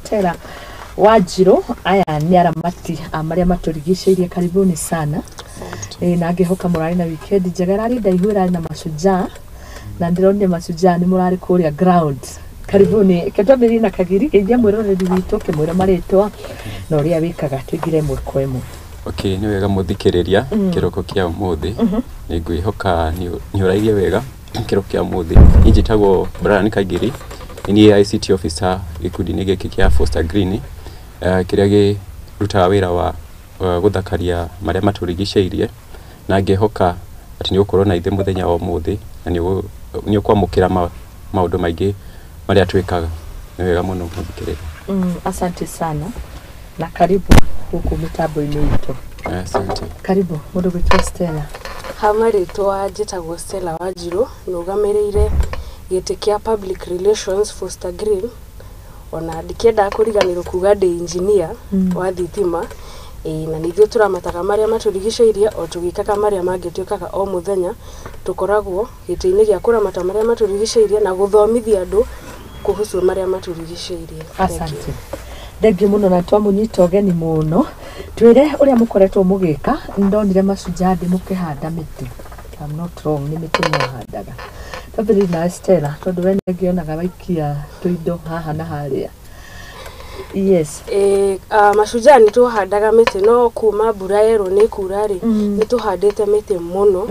Stella Wanjiru. Aya nĩ aramati a marĩa matũrigicĩirie. Karibuni sana. Na ngĩhoka mũrarĩ na weekend njega, ĩrarĩ ndaihu, ĩrarĩ na mashujaa, na ndĩronire mashujaa nĩ mũrarĩ kũrĩa ground. Karibuni. Reke twambĩrĩrie na Kagiri. Geithia mwĩroreri witũ, kĩmwĩra marĩtwa na ũrĩa wĩkaga, tũingĩre ĩmwe kwa ĩmwe. Okay, nĩ wega mũthikĩrĩria. Kĩroko kĩa ũmũthĩ nĩ ngwĩhoka nĩ ũrairie wega. Kĩroko kĩa ũmũthĩ niĩ njĩtagwo Brian Kagiri, nĩ niĩ ICT officer gĩkundi-inĩ gĩkĩ kĩa Foster Green, kĩrĩa kĩrutaga wĩra wa gũthakaria marĩa matũrigicĩirie, na ngĩhoka atĩ nĩ ũgũkorwo na ithuĩ mũthenya wa ũmũthĩ na nĩ ũkwamũkĩra maũndũ maingĩ marĩa twĩkaga. Nĩ wega mũno mũthikĩrĩria. Asante sana na karibu gũkũ mĩtambo-inĩ itũ. Asante. Karibu mũndũ gwĩtwo Stella. Ha marĩtwa njĩtagwo Stella Wanjiru, nũgamĩrĩire gĩtĩ kĩa Public Relations Foster Green. Ona ndikĩendaga kũriganĩrwo kuga ndĩ engineer wa thitima. Ĩĩ, na nĩ ithuĩ tũramataga marĩa matũrigicĩirie o tũgĩkaga marĩa mangĩ twĩkaga o mũthenya. Tũkoragwo gĩtĩ-inĩ gĩa kũramata marĩa matũrigicĩirie na gũthomithia andũ kuhusu marĩa matũrigicĩirie. Thank you. Asante, thengiũ mũno na twamũnyita ũgeni mũno. Twĩre ũrĩa mũkoretwo mũgĩka. Ndonire mashujaa ndĩ mũkĩhanda mĩtĩ. If I'm not wrong, nĩ mĩtĩ mwahandaga. Twambĩrĩrie nawe Stella, tondũ we nĩngĩonaga waikia tũindo haha na harĩa. Yes. Mashujaa nĩ tũhandaga mĩtĩ, no kuma mbura yerwo nĩ kura rĩ, nĩ tũhandĩte mĩtĩ mũno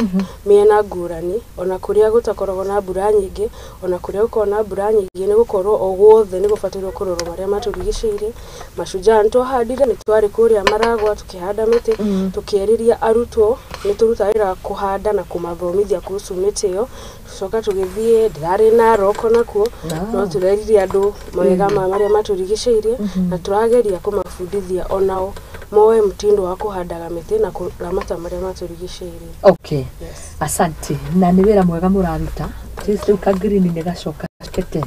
mĩena ngũrani, ona kũrĩa gũtakoragwo na mbura nyingĩ, ona kũrĩa gũkoragwo na mbura nyingĩ, nĩ gũkorwo o guothe nĩ gũbatairwo kũrorwo marĩa matũrigicĩirie. Mashujaa nĩ twahandire, nĩ twarĩ kũrĩa Maragwa tũkĩhanda mĩtĩ, tũkĩarĩria arutwo, nĩ tũrutaga wĩra wa kũhanda na kũmathomithia kuhusu mĩtĩ ĩyo. Tũcoka tũgĩthiĩ, ndĩrarĩ Narok nakuo, no tũreririe andũ mawega ma marĩa matũrigicĩirie, na tũrageria kũmabundithia onao moe mtindo wa kũhandaga mĩtĩ na kũramata marĩa matũrigicĩirie. Okay. Yes. Asante, na nĩ wĩra mwega mũraruta. Rĩu Kagiri nĩ gacoka kete.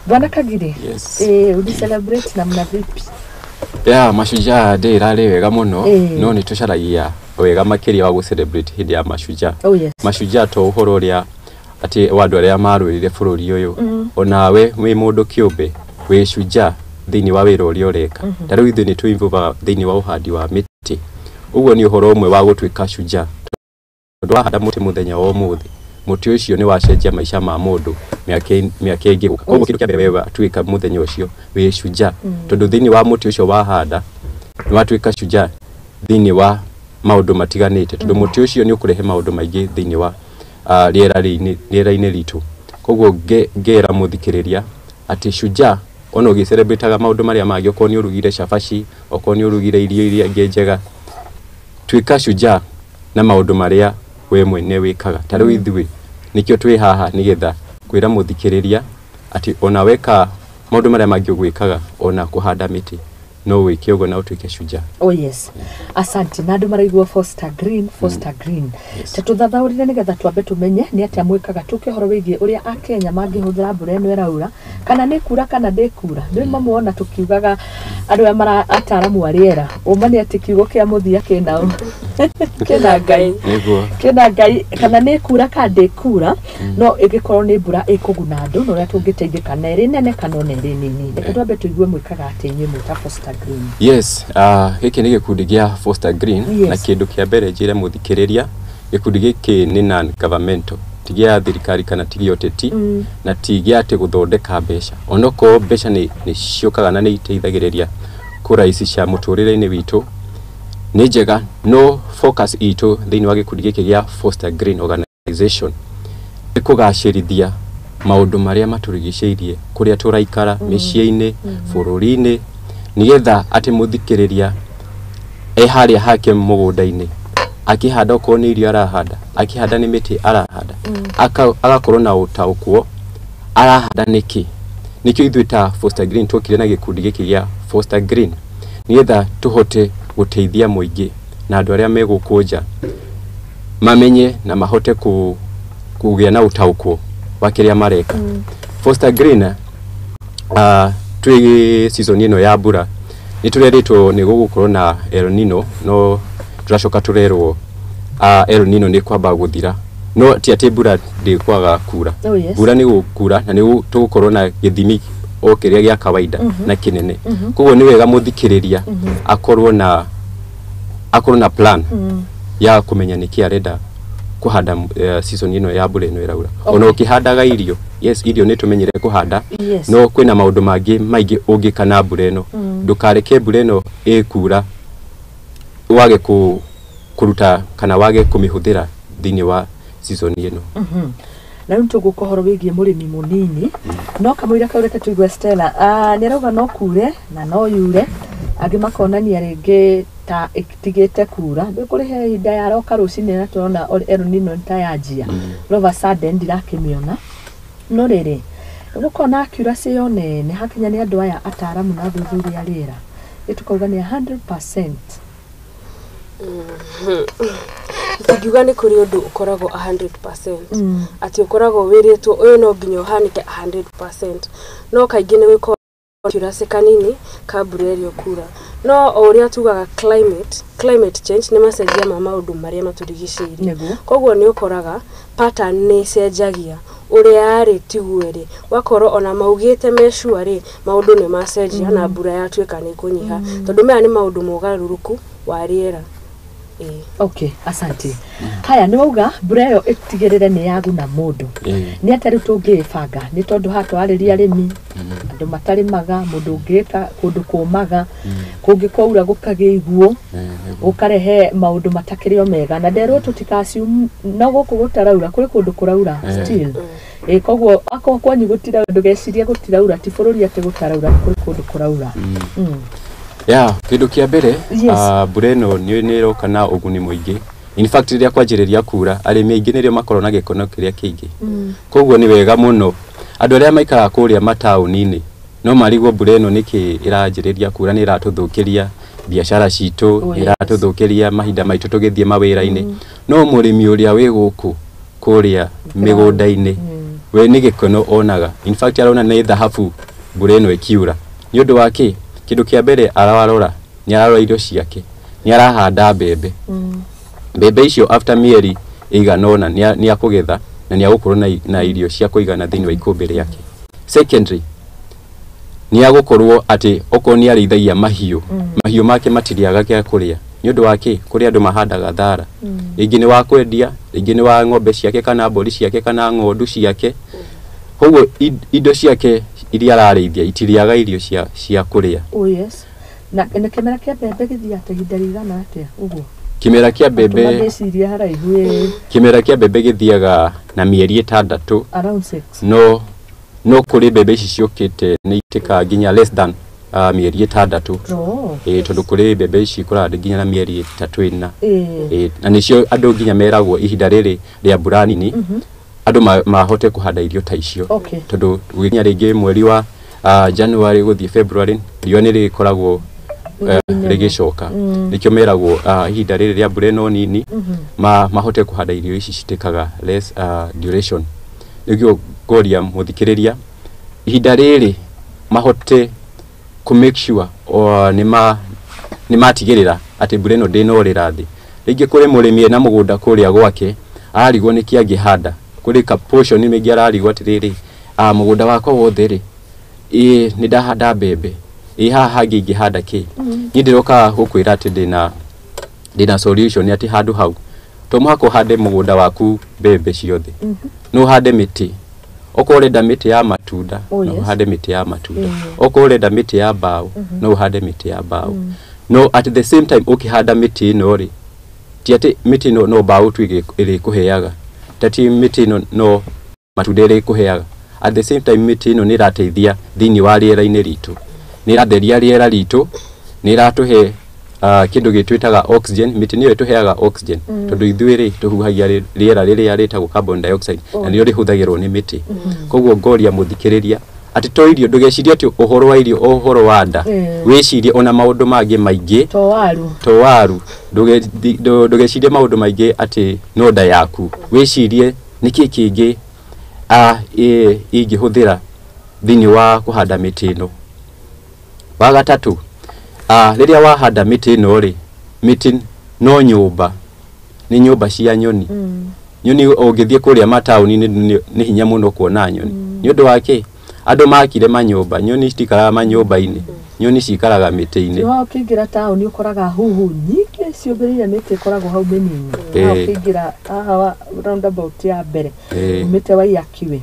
Bwana Kagiri. Yes. Uli celebrate namna vipi? Ya Mashujaa Day ĩrarĩ wega mũno. No nĩ tũcaragia wega makĩria wa gũ-celebrate hĩndĩ ya Mashujaa. Mashujaa to ũhoro ũrĩa atĩ wa andũ arĩa marũĩrĩire bũrũri ũyũ, onawe wĩ mũndũ kĩũmbe wĩ shujaa thĩinĩ wa wĩra ũrĩa ũreka. Ta rĩu ithuĩ nĩ twĩ thĩinĩ wa ũhandi wa mĩtĩ, ũguo nĩ ũhoro ũmwe wa gũtuĩka shujaa, tondũ wahanda mũtĩ mũthenya wa ũmũthĩ, mũtĩ ũcio nĩ wacenjia maica ma mũndũ mĩaka ĩngĩ gũka. Koguo kĩndũ kĩa mbere, we watuĩka mũthenya ũcio wĩ shujaa, tondũ thĩinĩ wa mũtĩ ũcio wahanda nĩ watuĩka shujaa thĩinĩ wa maũndũ matiganĩte, tondũ mũtĩ ũcio nĩ ũkũrehe maũndũ maingĩ thĩinĩ wa rĩera-inĩ ritũ. Koguo ngera mũthikĩrĩria atĩ shujaa, ona ũgĩcelebrataga maũndũ marĩa mangĩ, okorwo nĩ ũrugire cabaci, okorwo nĩ ũrugire irio iria ingĩ njega, tuĩka shujaa na maũndũ marĩa we mwene wĩkaga. Ta rĩu ithuĩ nĩkĩo twĩ haha, nĩgetha kwĩra mũthikĩrĩria atĩ ona weka maũndũ marĩa mangĩ ũgwĩkaga, ona kũhanda mĩtĩ no wĩke ũguo na ũtuĩke shujaa. Oh yes, asante. Na andũ maraigua Foster Green, Foster Green. Ta tũthathaũrire nĩgetha twambe tũmenye nĩ atĩa mwĩkaga, tũke ũhoro wĩgiĩ ũrĩa akenya mangĩhũthĩra mbura ĩno ĩraura, kana nĩ kura kana ndĩkura. Nĩ mamuona tũkiugaga andũ aya mara ataramu a rĩera, ũma nĩ atĩ kiugo kĩa mũthia kĩna kĩna Ngai. Nĩguo. Kĩna Ngai, kana nĩ kura kana ndĩkura, no ĩngĩkorwo nĩ mbura ĩkũguna andũ na ũrĩa tũngĩteithĩka, na ĩrĩ nene kana ona ĩrĩ nini. Reke twambe tũigue mwĩkaga atĩ inyuĩ mwĩ ta Foster Green. Yes, gĩkĩ nĩ gĩkundi gĩa Foster Green. Na kĩndũ kĩa mbere njĩre mũthikĩrĩria, gĩkundi gĩkĩ nĩ non governmental, ti gĩa thirikari kana ti gĩa ũteti, na ti gĩa atĩ gũthondeka mbeca, onokorwo mbeca nĩ ciũkaga na nĩ iteithagĩrĩria kũraicica mũtũrĩre-inĩ witũ, nĩ njega, no focus itũ thĩinĩ wa gĩkundi gĩkĩ gĩa Foster Green Organization nĩ kũgacĩrithia maũndũ marĩa matũrigicĩirie, kũrĩa tũraikara, mĩciĩ-inĩ, bũrũri-inĩ, nĩgetha atĩ mũthikĩrĩria e harĩa hake mũgũnda-inĩ akĩhanda, okorwo nĩ irio arahanda, akĩhanda nĩ mĩtĩ arahanda, agakorwo na ũtaũkwo arahanda nĩkĩ. Nĩkĩo ithuĩ ta Foster Green twokire na gĩkundi gĩkĩ gĩa Foster Green, nĩgetha tũhote gũteithia mũingĩ na andũ arĩa me gũkũ nja mamenye na mahote kũgĩa na ũtaũkwo wa kĩrĩa mareka. Foster Green, twĩ season ĩno ya mbura, nĩ tũrerĩtwo nĩ gũgũkorwo na El Nino, no tũracoka tũrerwo El Nino nĩ kwamba gũthira, no ti atĩ mbura ndĩkwaga kura. Oh, yes. Mbura nĩ gũkura na nĩ tũgũkorwo na gĩthimi o kĩrĩa gĩa kawaida na kĩnene. Koguo nĩ wega mũthikĩrĩria akorwo na plan ya kũmenya nĩkĩ arenda kũhanda season ĩno ya mbura ĩno ĩraura. Ona ũkĩhandaga irio, yes, irio nĩ tũmenyere kũhanda, no kwĩna maũndũ mangĩ maingĩ ũngĩka na mbura ĩno. Ndũkareke mbura ĩno ĩkura wage kũruta kana wage kũmĩhũthĩra thĩinĩ wa season ĩno. Na rĩu tũgũka ũhoro wĩgiĩ mũrĩmi mũnini, no kamũira kau reke tũigue Stella. Nĩ arauga no kure na no yure, angĩ makonania rĩngĩ ta ĩtigĩte kura. Nĩ kũrĩ he ihinda yaroka rũcinĩ na tũrona El Nino nĩ ta yanjia, all of a sudden ndirakĩmĩona. No rĩrĩ, gũkorwo na accuracy ĩyo nene hakinya nĩ andũ aya ataaramu na athuthuria a rĩera, ĩtũkauga nĩ 100%. Tũtingiuga nĩ kũrĩ ũndũ ũkoragwo 100%, atĩ ũkoragwo wĩrĩtwo ũyũ no nginya ũhanĩke 100%, no kaingĩ nĩ gũkoragwo accuracy kanini ka mbura ĩrĩa ũkura. No o ũrĩa tugaga climate change nĩ macenjia ma maũndũ marĩa matũrigicĩirie. Koguo nĩ ũkoraga pattern nĩ ĩcenjagia, ũrĩa yarĩ tiguo ĩrĩ, wakorwo ona maugĩte me sure rĩ, maũndũ nĩ macenjia na mbura yatuĩka nĩ ĩkũnyiha, tondũ maya nĩ maũndũ mogarũrũku wa rĩera. Okay, asante. Haya, nĩ wauga mbura ĩyo ĩtigĩrĩre nĩ yaguna mũndũ. Nĩ atĩa rĩu tũngĩĩbanga? Nĩ tondũ haha twarĩria arĩmi, andũ matarĩmaga, mũndũ ũngĩka kũndũ kũmaga, kũngĩ kwaura gũkagĩa iguũ, gũkarehe maũndũ matakĩrĩ o mega. Na nderwo tũtikaciume no gũkũ gũtaraura, kũrĩ kũndũ kũraura still. Koguo akorwo kwanyu gũtiraura, ndũgecirie gũtiraura, ti bũrũri atĩ gũtaraura, kũrĩ kũndũ kũraura. Ya, kĩndũ kĩa mbere, mbura ĩno nĩ ĩroka na ũguni mũingĩ. In fact, rĩrĩa kwanjĩrĩria kura, arĩmi aingĩ nĩrĩo makoragwo na gĩkono kĩrĩa kĩingĩ. Koguo nĩ wega mũno andũ arĩa maikaraga kũrĩa mataũni-inĩ no marigwo mbura ĩno nĩkĩ ĩranjĩrĩria kura, nĩ ĩratũthũkĩria biacara citũ, ĩratũthũkĩria mahinda maitũ tũgĩthiĩ mawĩra-inĩ. No mũrĩmi ũrĩa wĩ gũkũ kũrĩa mĩgũnda-inĩ, we nĩ gĩkeno onaga. In fact, arona nĩ thahabu mbura ĩno ĩkiura. Nĩ ũndũ wa kĩ? Kĩndũ kĩa mbere ararora, nĩ ararora irio ciake, nĩ arahanda mbembe. Mbembe icio after mĩeri ĩigana ũna nĩ akũgetha na nĩ agũkorwo na irio cia kũigana thĩinĩ wa ikũmbĩ rĩake. Secondly, nĩ agũkorwo atĩ okorwo nĩ arĩithagia mahiũ, mahiũ make matirĩaga gĩa kũrĩa. Nĩ ũndũ wa kĩ? Kũrĩ andũ mahandaga thara. Rĩngĩ nĩ wa kwendia, rĩngĩ nĩ wa ng'ombe ciake kana mbũri ciake kana ng'ondu ciake. Koguo indo ciake iria ararĩithia itirĩaga irio cia kũrĩa. Oh yes. Na kĩmera kĩa mbembe gĩthiaga ihinda rĩigana atĩa ũguo? Kĩmera kĩa mbembe, Ndĩciria haraihu. Kĩmera kĩa mbembe gĩthiaga na mĩeri 6. Around 6. No kũrĩ mbembe ici ciũkĩte nĩ itĩkaga nginya less than mĩeri 6. Tondũ kũrĩ mbembe ici ikũraga nginya na mĩeri 3 4. Na nĩcio andũ nginya meragwo ihinda rĩrĩ rĩa mbura nini, andũ mahote kũhanda irio ta icio. Tondũ gũgĩkinya rĩngĩ mweri wa January gũthiĩ February, riũa nĩ rĩkoragwo rĩgĩcoka. Nĩkĩo meragwo ihinda rĩrĩ rĩa mbura ĩno nini, mahote kũhanda irio ici citĩkaga less duration. Nĩguo ngoria mũthikĩrĩria ihinda rĩrĩ mahote kũ make sure nĩ matigĩrĩra atĩ mbura ĩno ndĩnorĩra thĩ. Rĩngĩ kũrĩ mũrĩmi ena mũgũnda kũrĩa gwake, ararigwo nĩkĩ angĩhanda. Kũrĩ ka portion mĩingĩ ararigwo atĩrĩrĩ, mũgũnda wakwa wothe rĩ, nĩ ndahanda mbembe, haha hangĩ ingĩhanda kĩ? Niĩ ndĩroka gũkwĩra atĩ ndĩna solution atĩ handũ hau to mũhaka ũhande mũgũnda waku mbembe ciothe. No ũhande mĩtĩ. Okorwo ũrenda mĩtĩ ya matunda, no ũhande mĩtĩ ya matunda. Okorwo ũrenda mĩtĩ ya mbaũ, no ũhande mĩtĩ ya mbaũ. No at the same time ũkĩhanda mĩtĩ ĩno rĩ, ti atĩ mĩtĩ ĩno no mbaũ tu ĩrĩkũheaga, ti mĩtĩ ĩno no matunda ĩrĩkũheaga. At the same time mĩtĩ ĩno nĩ ĩrateithia thĩinĩ wa rĩera-inĩ ritũ, nĩ ĩratheria rĩera ritũ, nĩ ĩratũhe kĩndũ gĩtwĩtaga oxygen. Mĩtĩ nĩyo ĩtũheaga oxygen, tondũ ithuĩ rĩ tũhuhagia rĩera rĩrĩa rĩtagwo carbon dioxide, na nĩrĩo rĩhũthagĩrwo nĩ mĩtĩ. Koguo ngoria mũthikĩrĩria atĩ to irio, ndũgecirie atĩ ũhoro wa irio o ũhoro wa nda, wĩcirie ona maũndũ mangĩ maingĩ, to waru, ndũgecirie maũndũ maingĩ atĩ no nda yaku, wĩcirie nĩkĩ kĩngĩ ingĩhũthĩra thĩinĩ wa kũhanda mĩtĩ ĩno. Wa gatatũ, rĩrĩa wahanda mĩtĩ ĩno rĩ, mĩtĩ no nyũmba, nĩ nyũmba cia nyoni. Nyoni ũngĩthiĩ kũrĩa mataũni nĩ hinya mũno kuona nyoni. Nĩ ũndũ wa kĩ? Andũ makire manyũmba, nyoni citikaraga manyũmba-inĩ, nyoni cikaraga mĩtĩ-inĩ. Wa ũkĩingĩra taũni ũkoraga huhu nyingĩ ciũmbĩrĩire mĩtĩ ĩkoragwo hau mĩnini. Na ũkĩingĩra haha roundabout ya mbere umĩte Waiyaki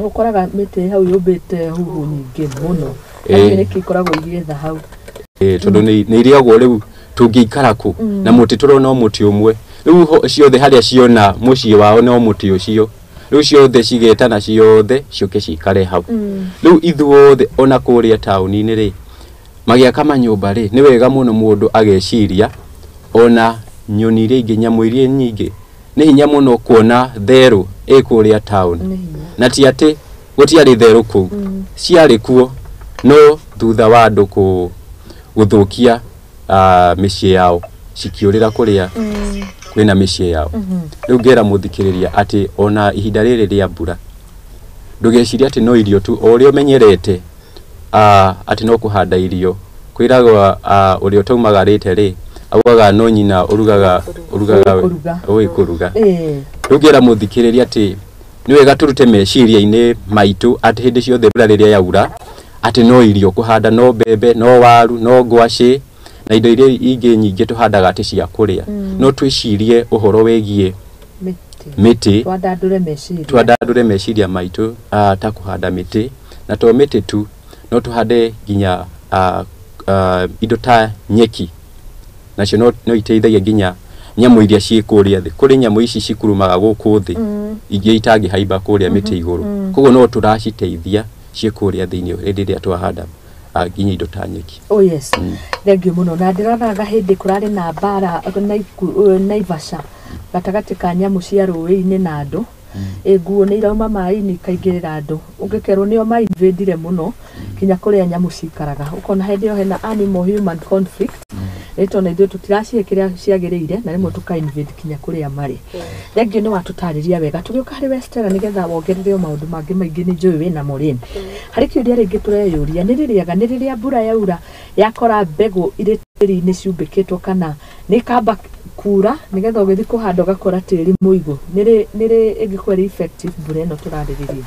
ũkoraga mĩtĩ hau yũmbĩte huhu nyingĩ mũno. Nĩkĩ ikoragwo igĩetha hau? Tondũ nĩ irĩagwo rĩu tũngĩikara kũ na mũtĩ tũrona o mũtĩ ũmwe. Rĩu ciothe harĩa ciona mũciĩ wao no mũtĩ ũcio. Rĩu ciothe cigetana ciothe ciũke cikare hau. Rĩu ithuothe ona kũrĩa taũni-inĩ rĩ, magĩaka manyũmba rĩ, nĩ wega mũno mũndũ ageciria ona nyoni iria ingĩ, nyamũ iria nyingĩ. Nĩ hinya mũno kuona therũ ĩ kũrĩa taũni. Na ti atĩ gũtiarĩ therũ kũu, ciarĩ kuo, no thutha wa andũ gũthũkia mĩciĩ yao, cikĩũrĩra kũrĩa kwĩna mĩciĩ yao. Rĩu ngera mũthikĩrĩria atĩ ona ihinda rĩrĩ rĩa mbura ndũgecirie atĩ no irio tu, o ũrĩa ũmenyerete atĩ no kũhanda irio. Kwĩragwo ũrĩa ũtaumagarĩte rĩ, augaga no nyina ũrugaga ũĩ kũruga. Rĩu ngera mũthikĩrĩria atĩ nĩ wega tũrute meciria-inĩ maitũ atĩ hĩndĩ ciothe mbura rĩrĩa yaura atĩ no irio kũhanda, no mbembe, no waru, no ngwacĩ na indo iria ingĩ nyingĩ tũhandaga atĩ cia kũrĩa. No twĩcirie ũhoro wĩgiĩ mĩtĩ, twandandũre meciria maitũ ta kũhanda mĩtĩ, na to mĩtĩ tu, no tũhande nginya indo ta nyeki, nacio no iteithagia nginya nyamũ iria ciĩ kũrĩa thĩ. Kũrĩ nyamũ ici cikurumaga gũkũ thĩ, ingĩ itangĩhaimba kũrĩa mĩtĩ igũrũ. Koguo no tũraciteithia ciĩ kũrĩa thĩinĩ hĩndĩ ĩrĩa twahanda nginya indo ta nyeki. Oh yes. Thengiũ mũno. Na ndĩronaga hĩndĩ kũrarĩ na mbara Naivasha gatagatĩ ka nyamũ cia rũĩ-inĩ na andũ. Nguo nĩ irauma maĩ-inĩ ikaingĩrĩra andũ. Ũngĩkerwo nĩo ma-invadire mũno kinya kũrĩa nyamũ cikaraga. Ũkona hĩndĩ ĩyo hena animal human conflict. Nĩ tondũ ithuĩ tũtiracihe kĩrĩa ciagĩrĩire na rĩmwe tũka invade kinya kũrĩa marĩ. Thengiũ nĩ watũtarĩria wega. Tũgĩũka harĩ we Stella nĩgetha wongerere o maũndũ mangĩ maingĩ nĩ njũĩ wĩnamo rĩ. Harĩ kĩũria rĩngĩ tũreyũria, nĩ rĩrĩaga nĩ rĩrĩa mbura yaura yakora mbegũ irĩ tĩri-inĩ ciumbĩkĩtwo kana nĩ kamba kura nĩgetha ũgĩthiĩ kũhanda ũgakora tĩri mũigũ? Nĩ rĩ ĩngĩkorwo ĩrĩ effective mbura ĩno tũrarĩrĩria?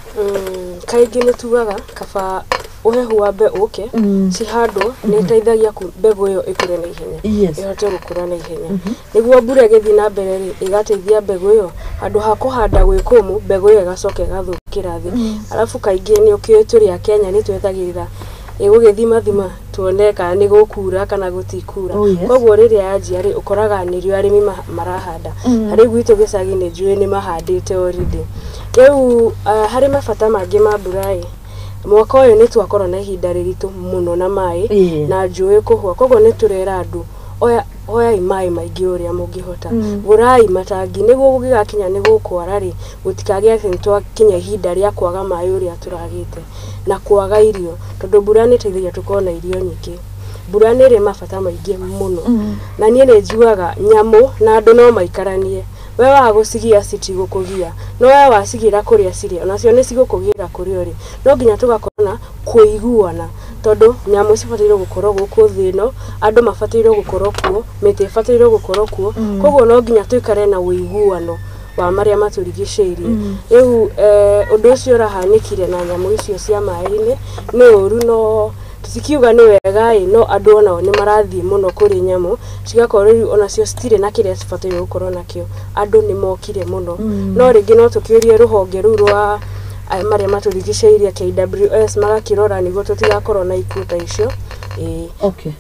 Kaingĩ nĩ tugaga kaba ũhehu wambe ũke, cihandwo nĩ ĩteithagia mbegũ ĩyo ĩkũre na ihenya, ĩhote gũkũra na ihenya. Nĩguo mbura ĩgĩthiĩ na mbere rĩ, ĩgateithia mbegũ ĩyo handũ ha kũhanda gwĩ kũmũ, mbegũ ĩyo ĩgacoka ĩgathũkĩra thĩ. Arabu kaingĩ nĩ ũkĩũĩ tũrĩ a Kenya nĩ twetagĩrĩra ĩgũgĩthimathima tuone kana nĩ gũkura kana gũtikura. Koguo rĩrĩa yanjia rĩ, ũkoraga nĩrĩo arĩmi marahanda. Harĩ gwitũ gĩcagi nĩ njũĩ nĩ mahandĩte already. Rĩu harĩ mabata mangĩ ma mbura ĩ, mwaka ũyũ nĩ twakorwo na ihinda rĩritũ mũno na maĩ na njũĩ kũhũa. Koguo nĩ tũrera andũ oyai maĩ maingĩ ũrĩa mũngĩhota, gũrai matangi nĩguo gũgĩgakinya nĩ gũkwara rĩ, gũtikagĩe atĩ nĩ twakinya ihinda rĩa kwaga maĩ ũrĩa tũragĩte na kwaga irio, tondũ mbura nĩ ĩteithagia tũkorwo na irio nyingĩ. Mbura nĩ ĩrĩ mabata maingĩ mũno. Na niĩ nĩ njugaga nyamũ na andũ no maikaranie. We waga gũcigia citigũkũgia, no we wacigĩra kũrĩa cirĩ onacio nĩ cigũkũgĩra kũrĩa ũrĩ. No nginya tũgakorwo na kũiguana, tondũ nyamũ cibatairwo gũkorwo gũkũ thĩ ĩno, andũ mabatairwo gũkorwo kuo, mĩtĩ ĩbatairwo gũkorwo kuo. Koguo no nginya tũikare na ũiguano wa marĩa matũrigicĩirie. Rĩu ũndũ ũcio ũrahanĩkire na nyamũ icio cia maĩ-inĩ nĩ ũru, no tũtikiuga nĩ wega ĩ, no andũ onao nĩ marathiĩ mũno kũrĩ nyamũ, cigakorwo rĩu onacio citirĩ na kĩrĩa cibatairwo gũkorwo nakĩo. Andũ nĩ mokire mũno. No rĩngĩ no tũkĩũrie rũhonge rũu rwa marĩa matũrigicĩirie KWS magakĩrora nĩguo tũtigakorwo na ikuũ ta icio. Okay.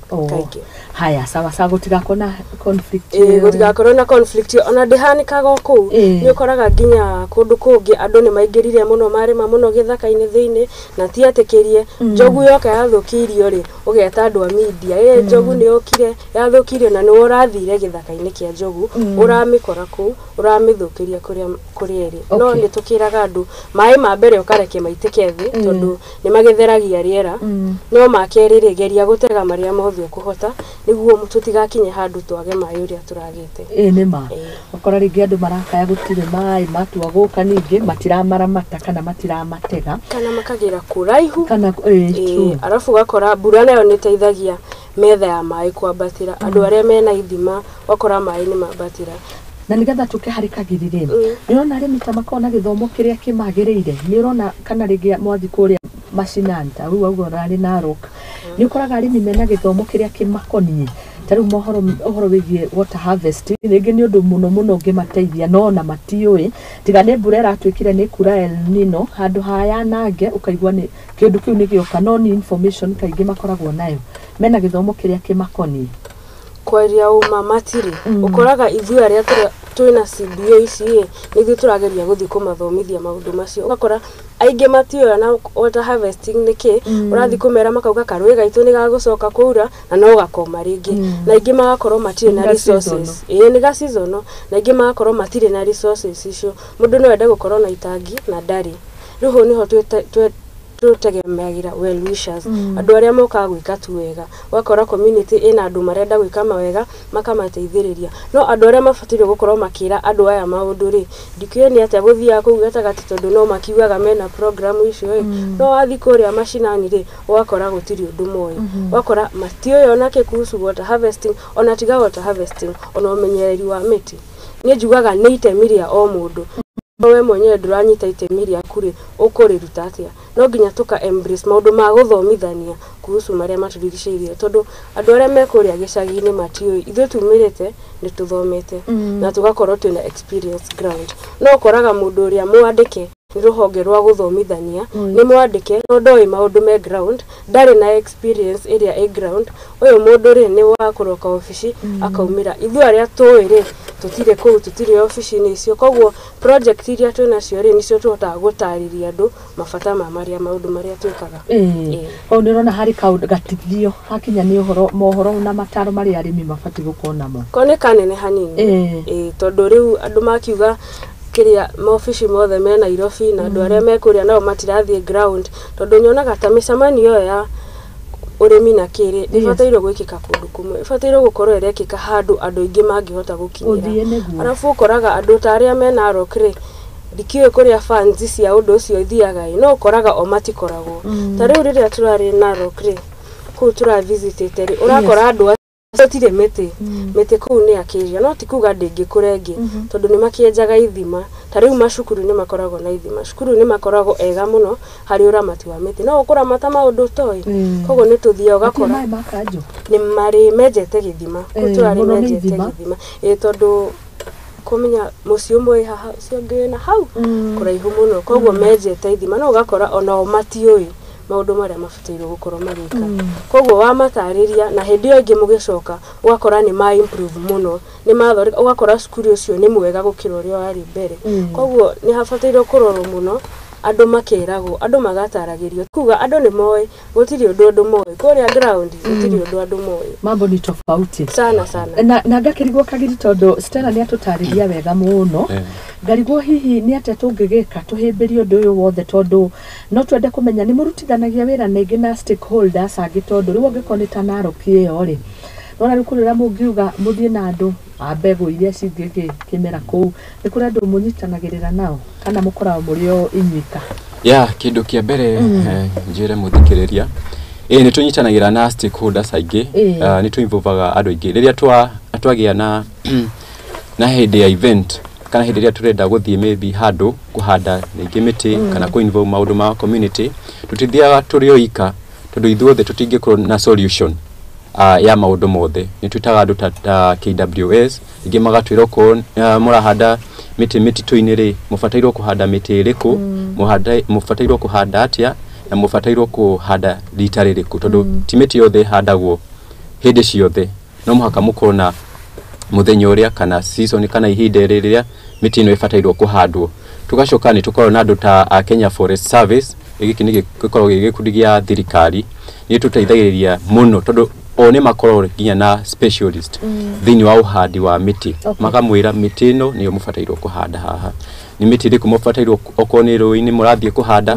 Kaingĩ. Haya, sawa sawa, gũtigakorwo na conflict. Gũtigakorwo na conflict ona ndĩhanĩkaga o kũu. Nĩ ũkoraga nginya kũndũ kũngĩ andũ nĩ maingĩrire mũno, marĩma mũno gĩthaka-inĩ thĩinĩ na ti etĩkĩrie. Njogu yoka yathũkia irio rĩ, ũgeta andũ a media, njogu nĩ yokire yathũkia irio, na nĩwe ũrathire gĩthaka-inĩ kĩa njogu, ũramĩkora kũu, ũramĩthũkĩria kũrĩa ĩrĩ. No nĩ tũkĩraga andũ maĩ ma mbere ũkareke maitĩke thĩ, tondũ nĩ magĩtheragia rĩera. No ma kerĩ rĩ, geria gũtega marĩa mothe ũkũhota nĩguo tũtigakinye handũ twage maĩ ũrĩa tũragĩte. Nĩ ma. Ũkora rĩngĩ andũ marakaya gũtirĩ maĩ, matua gũka ningĩ matiramaramata kana matiramatega, kana makagĩra kũraihu kana arabu ũgakora mbura nayo nĩ ĩteithagia metha ya maĩ kwambatĩra. Andũ arĩa mena ithima ũgakora maĩ nĩ mambatĩra. Na nĩgetha tũke harĩ Kagiri rĩ, nĩ ũrona arĩmi ta makoragwo na gĩthomo kĩrĩa kĩmagĩrĩire? Nĩ ũrona kana rĩngĩ mwathi kũrĩa macinani ta rĩu auga ũrarĩ Narok, nĩ ũkoraga arĩmi mena gĩthomo kĩrĩa kĩmakoniĩ, ta rĩu mohoro ũhoro wĩgiĩ water harvesting rĩngĩ nĩ ũndũ mũno mũno ũngĩmateithia, no ona matiũĩ, tiga nĩ mbura ĩratuĩkire nĩ kura El Nino handũ ha yanange ũkaigua nĩ kĩũndũ kĩu nĩ gĩoka, no nĩ information kaingĩ makoragwo nayo, mena gĩthomo kĩrĩa kĩmakoniĩ. Kwaria ũma matirĩ. Ũkoraga ithuĩ arĩa twĩna CBO ici ĩ, nĩ ithuĩ tũrageria gũthiĩ kũmathomithia maũndũ macio. Ũgakora aingĩ matiũĩ ona water harvesting nĩ kĩ, ũrathiĩ kũmera makauga karũĩ gaitũ nĩ gagũcoka kũura na no gakoma rĩngĩ. Na aingĩ magakorwo matirĩ na resources. Ĩĩ nĩ ga seasonal, na aingĩ magakorwo matirĩ na resources icio. Mũndũ no ende gũkorwo na itangi na ndarĩ. Rĩu hau nĩho tũtegemeagĩra well wishers, andũ arĩa mokaga gwĩka tu wega. Ũgakora community ĩna andũ marenda gwĩka mawega makamateithĩrĩria, no andũ arĩa mabataire gũkorwo makĩra andũ aya maũndũ rĩ, ndikĩũĩ nĩ atĩa gũthiaga kũu gatagatĩ, tondũ no makiugaga mena program icio ĩ, no wathiĩ kũrĩa macinani rĩ, ũgakora gũtirĩ ũndũ moĩ. Ũgakora matiũĩ ona kĩ kuhusu water harvesting, ona tiga water harvesting, ona ũmenyereri wa mĩtĩ. Niĩ njugaga nĩ itemi rĩa o mũndũ. We mwenyewe ndũranyita itemi rĩaku rĩ, ũkũrĩruta atĩa? No nginya tũka embrace maũndũ ma gũthomithania kuhusu marĩa matũrigicĩirie, tondũ andũ arĩa me kũrĩa gĩcagi-inĩ matiũĩ. Ithuĩ tumĩrĩte nĩ tũthomete na tũgakorwo twĩna experience ground, no ũkoraga mũndũ ũrĩa mwandĩke nĩ rũhonge rwa gũthomithania, nĩ mwandĩke no ndoĩ maũndũ me ground, ndarĩ na experience ĩrĩa ĩ ground. Ũyũ mũndũ rĩ, nĩ wa kũroka obici akaumĩra. Ithuĩ arĩa tũĩ rĩ, tũtirĩ kũu, tũtirĩ obici-inĩ icio, koguo project iria twĩ nacio rĩ, nĩcio tũhotaga gũtarĩria andũ mabata ma marĩa maũndũ marĩa twĩkaga. Hau nĩ ũrona harĩ kaũndũ gatithio hakinya nĩ ũhoro mohoro na mataro marĩa arĩmi mabatiĩ gũkorwo namo. Ko nĩ kanene hanini. Ĩĩ, tondũ rĩu andũ makiuga kĩrĩa maobici mothe me Nairobi na andũ arĩa me kũrĩa nao matirathiĩ ground, tondũ nyonaga ta mĩcemanio ĩyo ya ũrĩmi na kĩrĩ ndĩbatairwo gwĩkĩka kũndũ kũmwe, ĩbatairwo gũkorwo ĩrekĩka handũ andũ aingĩ mangĩhota gũkinyĩra. Arabu ũkoraga andũ ta arĩa me Narok rĩ, ndikĩũĩ kũrĩa funds cia ũndũ ũcio ithiaga ĩ, no ũkoraga o matikoragwo. Ta rĩu rĩrĩa tũrarĩ Narok rĩ, kũu tũravisitĩte rĩ, ũrakora andũ gũtirĩ mĩtĩ, mĩtĩ kũu nĩ akĩria, no ti kuga ndĩngĩkũra ĩngĩ, tondũ nĩ makĩenjaga ithima. Ta rĩu macukuru nĩ makoragwo na ithima, cukuru nĩ makoragwo ega mũno harĩ ũramati wa mĩtĩ, no ũkũramata maũndũ ũtoĩ. Koguo nĩ tũthiaga ũgakora nĩ marĩ menjete gĩthima, kũu tũrarĩ menjete gĩthima. Ĩĩ, tondũ kũmenya mũciĩ ũmwe wĩ haha, ũcio ũngĩ wĩna hau kũraihu mũno, koguo menjete ithima, no ũgakora onao matiũĩ maũndũ marĩa mabatairwo gũkorwo magĩka. Koguo wamatarĩria, na hĩndĩ ĩyo ĩngĩ mũgĩcoka ũgakora nĩ ma improve mũno, nĩ mathondeka, ũgakora cukuru ũcio nĩ mwega gũkĩra ũrĩa warĩ mbere. Koguo nĩ habatairwo kũrorwo mũno, andũ makeragwo, andũ magataragĩrio, kuga andũ nĩ moĩ, gũtirĩ ũndũ andũ moĩ kũrĩa ground, gũtirĩ ũndũ andũ moĩ. Mambo ni tofauti sana sana. Na ngakĩrigwo Kagiri, tondũ Stella nĩ atũtarĩria wega mũno, ngarigwo hihi nĩ atĩa tũngĩgĩka tũhĩmbĩrie ũndũ ũyũ wothe, tondũ no twende kũmenya nĩ mũrutithanagia wĩra na ingĩ na stakeholders angĩ, tondũ rĩu angĩkorwo nĩ ta Narok ĩyo rĩ, nona rĩu kũrĩ ũrĩa mũngiuga mũthiĩ na andũ a mbegũ iria cingĩkĩmera kũu, nĩ kũrĩ andũ mũnyitanagĩrĩra nao kana mũkoragwo mũrĩ o inyuika? Ya, kĩndũ kĩa mbere njĩre mũthikĩrĩria, ĩĩ nĩ tũnyitanagĩra na stakeholders aingĩ, nĩ tũinvolvaga andũ aingĩ rĩrĩa twagĩa na hĩndĩ ya event kana hĩndĩ ĩrĩa tũrenda gũthiĩ maybe handũ kũhanda rĩngĩ mĩtĩ kana kũ-involve maũndũ ma community. Tũtithiaga tũrĩ oika, tondũ ithuothe tũtingĩkorwo na solution ya maũndũ mothe. Nĩ twĩtaga andũ ta KWS, rĩngĩ magatwĩra okorwo mũrahanda mĩtĩ mĩtitũ-inĩ rĩ, mũbatairwo kũhanda mĩtĩ ĩrĩkũ, mũbatairwo kũhanda atĩa, na mũbatairwo kũhanda rita rĩrĩkũ, tondũ ti mĩtĩ yothe ĩhandagwo hĩndĩ ciothe, no mũhaka mũkorwo na mũthenya ũrĩa kana season kana ihinda rĩrĩa mĩtĩ ĩno ĩbatairwo kũhandwo. Tũgacoka nĩ tũkoragwo na andũ ta a Kenya Forest Service. Gĩkĩ nĩ gĩkoragwo gĩ gĩkundi gĩa thirikari, nĩ tũteithagĩrĩria mũno, tondũ o nĩ makoragwo nginya na specialist thĩinĩ wa ũhandi wa mĩtĩ. Makamwĩra mĩtĩ ĩno nĩyo mũbatairwo kũhanda haha, nĩ mĩtĩ ĩrĩkũ mũbatairwo, okorwo nĩ rũĩ-inĩ mũrathiĩ kũhanda,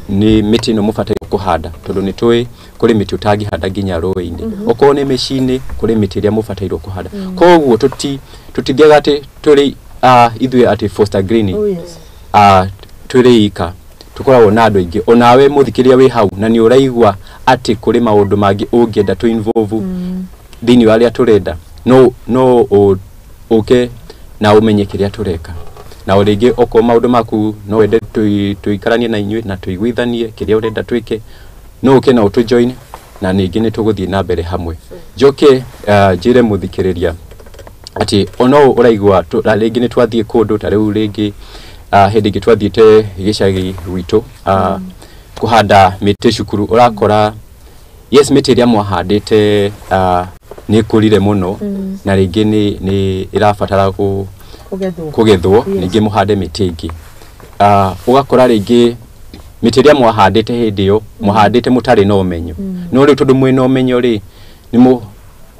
nĩ mĩtĩ ĩno mũbatairwo kũhanda, tondũ nĩ tũĩ kũrĩ mĩtĩ ũtangĩhanda nginya rũĩ-inĩ, okorwo nĩ mĩciĩ-inĩ kũrĩ mĩtĩ ĩrĩa mũbatairwo kũhanda. Koguo tũtithiaga atĩ tũrĩ ithuĩ atĩ Foster Green twĩrĩ ika, tũkoragwo na andũ aingĩ. Onawe mũthikĩrĩria wĩ hau na nĩ ũraigua atĩ kũrĩ maũndũ mangĩ ũngĩenda tũ involve thĩinĩ wa arĩa tũrenda, no ũke na ũmenye kĩrĩa tũreka. Na o rĩngĩ okorwo maũndũ maku no wende tũikaranie na inyuĩ na tũiguithanie kĩrĩa ũrenda twĩke, no ũke na ũtũjoin, na ningĩ nĩ tũgũthiĩ na mbere hamwe. Njoke njĩre mũthikĩrĩria atĩ ono ũraigua rĩngĩ nĩ twathiĩ kũndũ ta rĩu rĩngĩ hĩndĩ ĩngĩ twathiĩte gĩcagi gwitũ kũhanda mĩtĩ cukuru, ũrakora yes mĩtĩ ĩrĩa mwahandĩte nĩ ĩkũrire mũno na rĩngĩ nĩ ĩrabatara kũgethwo, ningĩ mũhande mĩtĩ ĩngĩ. Ũgakora rĩngĩ mĩtĩ ĩrĩa mwahandĩte hĩndĩ ĩyo mwahandĩte mũtarĩ na ũmenyo, no rĩu tondũ mwĩna ũmenyo rĩ, nĩ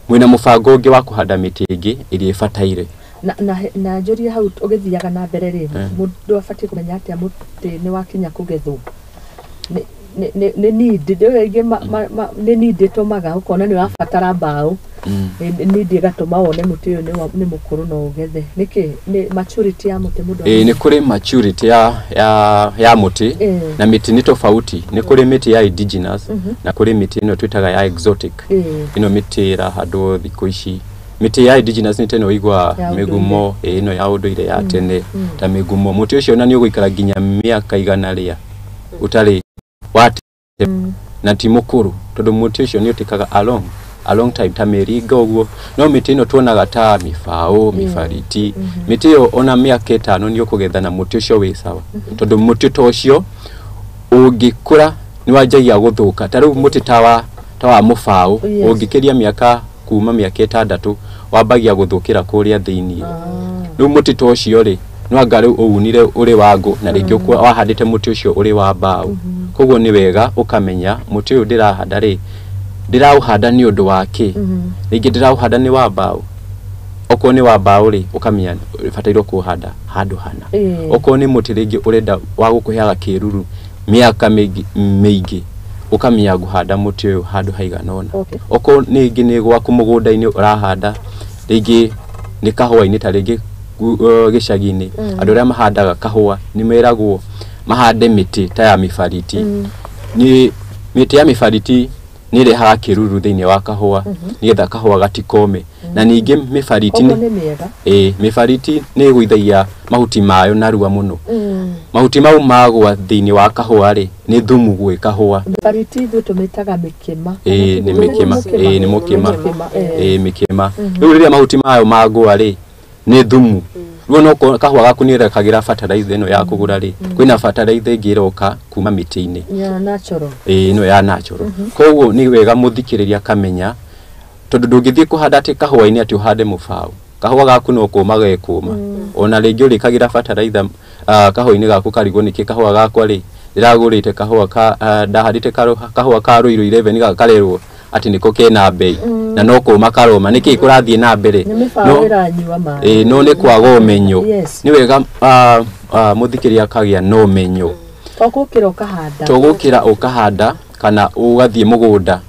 mwĩna mũbango ũngĩ wa kũhanda mĩtĩ ĩngĩ ĩrĩa ĩbataire. Na njũrie hau ũgĩthiaga na mbere rĩ, mũndũ abatiĩ kũmenya atĩa mũtĩ nĩ wakinya kũgethwo? Nĩ need nĩ need ĩtũmaga ũkona nĩ ũrabatara mbaũ, need ĩgatũma wone mũtĩ ũyũ nĩ mũkũrũ no ũgethe. Nĩkĩ nĩ maturity ya mũtĩ mũndũ? Nĩ kũrĩ maturity ya mũtĩ, na mĩtĩ nĩ tofauti. Nĩ kũrĩ mĩtĩ ya indigenous na kũrĩ mĩtĩ ĩno twĩtaga ya exotic. Ĩno mĩtĩ ĩrahandwo thikũ ici. Mĩtĩ ya indigenous nĩ tene ũigua mĩgumo ĩno ya ũndũire ya tene ta mĩgumo. Mũtĩ ũcio na nĩ ũgũikara nginya mĩaka 100 rĩa ũtarĩ wate na ti mũkũrũ, tondũ mũtĩ ũcio nĩ ũtĩkaga a long time ta mĩringa ũguo. No mĩtĩ ĩno tuonaga ta mĩbaũ, mĩbariti, mĩtĩ ĩyo ona mĩaka 5 nĩ ũkũgetha na mũtĩ ũcio wĩ sawa, tondũ mũtĩ ta ũcio ũngĩkũra nĩ wanjagia gũthũka. Ta rĩu mũtĩ ta wa mũbaũ ũngĩkĩria mĩaka kuma mĩaka 6 wambagia gũthũkĩra kũrĩa thĩiniĩ. Rĩu mũtĩ ta ũcio rĩ, no anga rĩu ũunire ũrĩ wa ngũ na rĩngĩ wahandĩte mũtĩ ũcio ũrĩ wa mbaũ. Koguo nĩ wega ũkamenya mũtĩ ũyũ ndĩrahanda rĩ, ndĩraũhanda nĩ ũndũ wa kĩ? Rĩngĩ ndĩraũhanda nĩ wa mbaũ. Okorwo nĩ wa mbaũ rĩ, ũkamenya ũbatairwo kũũhanda handũ hana. Okorwo nĩ mũtĩ rĩngĩ ũrenda wa gũkũheaga kĩruru mĩaka mĩingĩ, ũkamenya ngũhanda mũtĩ ũyũ handũ haigana ũna. Okorwo ningĩ nĩ gwaku mũgũnda-inĩ ũrahanda, rĩngĩ nĩ kahũa-inĩ, ta rĩngĩ gĩcagi-inĩ andũ arĩa mahandaga kahũa nĩ meragwo mahande mĩtĩ ta ya mĩbariti. Nĩ mĩtĩ ya mĩbariti nĩ ĩrehaga kĩruru thĩinĩ wa kahũa nĩgetha kahũa gatikome. Na ningĩ mĩbariti nĩ mĩbariti nĩ ĩgũithagia mahuti mayo narua mũno. Mahuti mau magwa thĩinĩ wa kahũa rĩ, nĩ thumu gwĩ kahũa. Mĩbariti ithuĩ tũmĩtaga mĩkĩma. Nĩ mĩkĩma. Nĩ mũkĩma. Mĩkĩma. Rĩu rĩrĩa mahuti mayo magwa rĩ, nĩ thumu. Rĩu no kahũa gaku nĩ ũrekagĩra fertilizer ĩno ya kũgũra rĩ, kwĩna fertilizer ĩngĩ ĩroka kuma mĩtĩ-inĩ ya natural. Ĩno ya natural. Koguo nĩ wega mũthikĩrĩria akamenya, tondũ ndũngĩthiĩ kũhanda atĩ kahũa-inĩ atĩ ũhande mũbaũ. Kahũa gaku no kũma gekũma. Ona rĩngĩ ũrĩkagĩra fertilizer kahũa-inĩ gaku karigwo nĩkĩ kahũa gakwa rĩ, ndĩragũrĩte kahũa ka ndahandĩte kahũa ka Ruiru 11 gakarerwo atĩ nĩko kena bei na no kũma karoma. Nĩkĩ kũrathiĩ na mbere? No nĩ kwaga ũmenyo. Nĩ wega mũthikĩrĩria akagĩa na ũmenyo. To gũkĩra ũkahanda, to gũkĩra ũkahanda kana ũgathiĩ mũgũnda.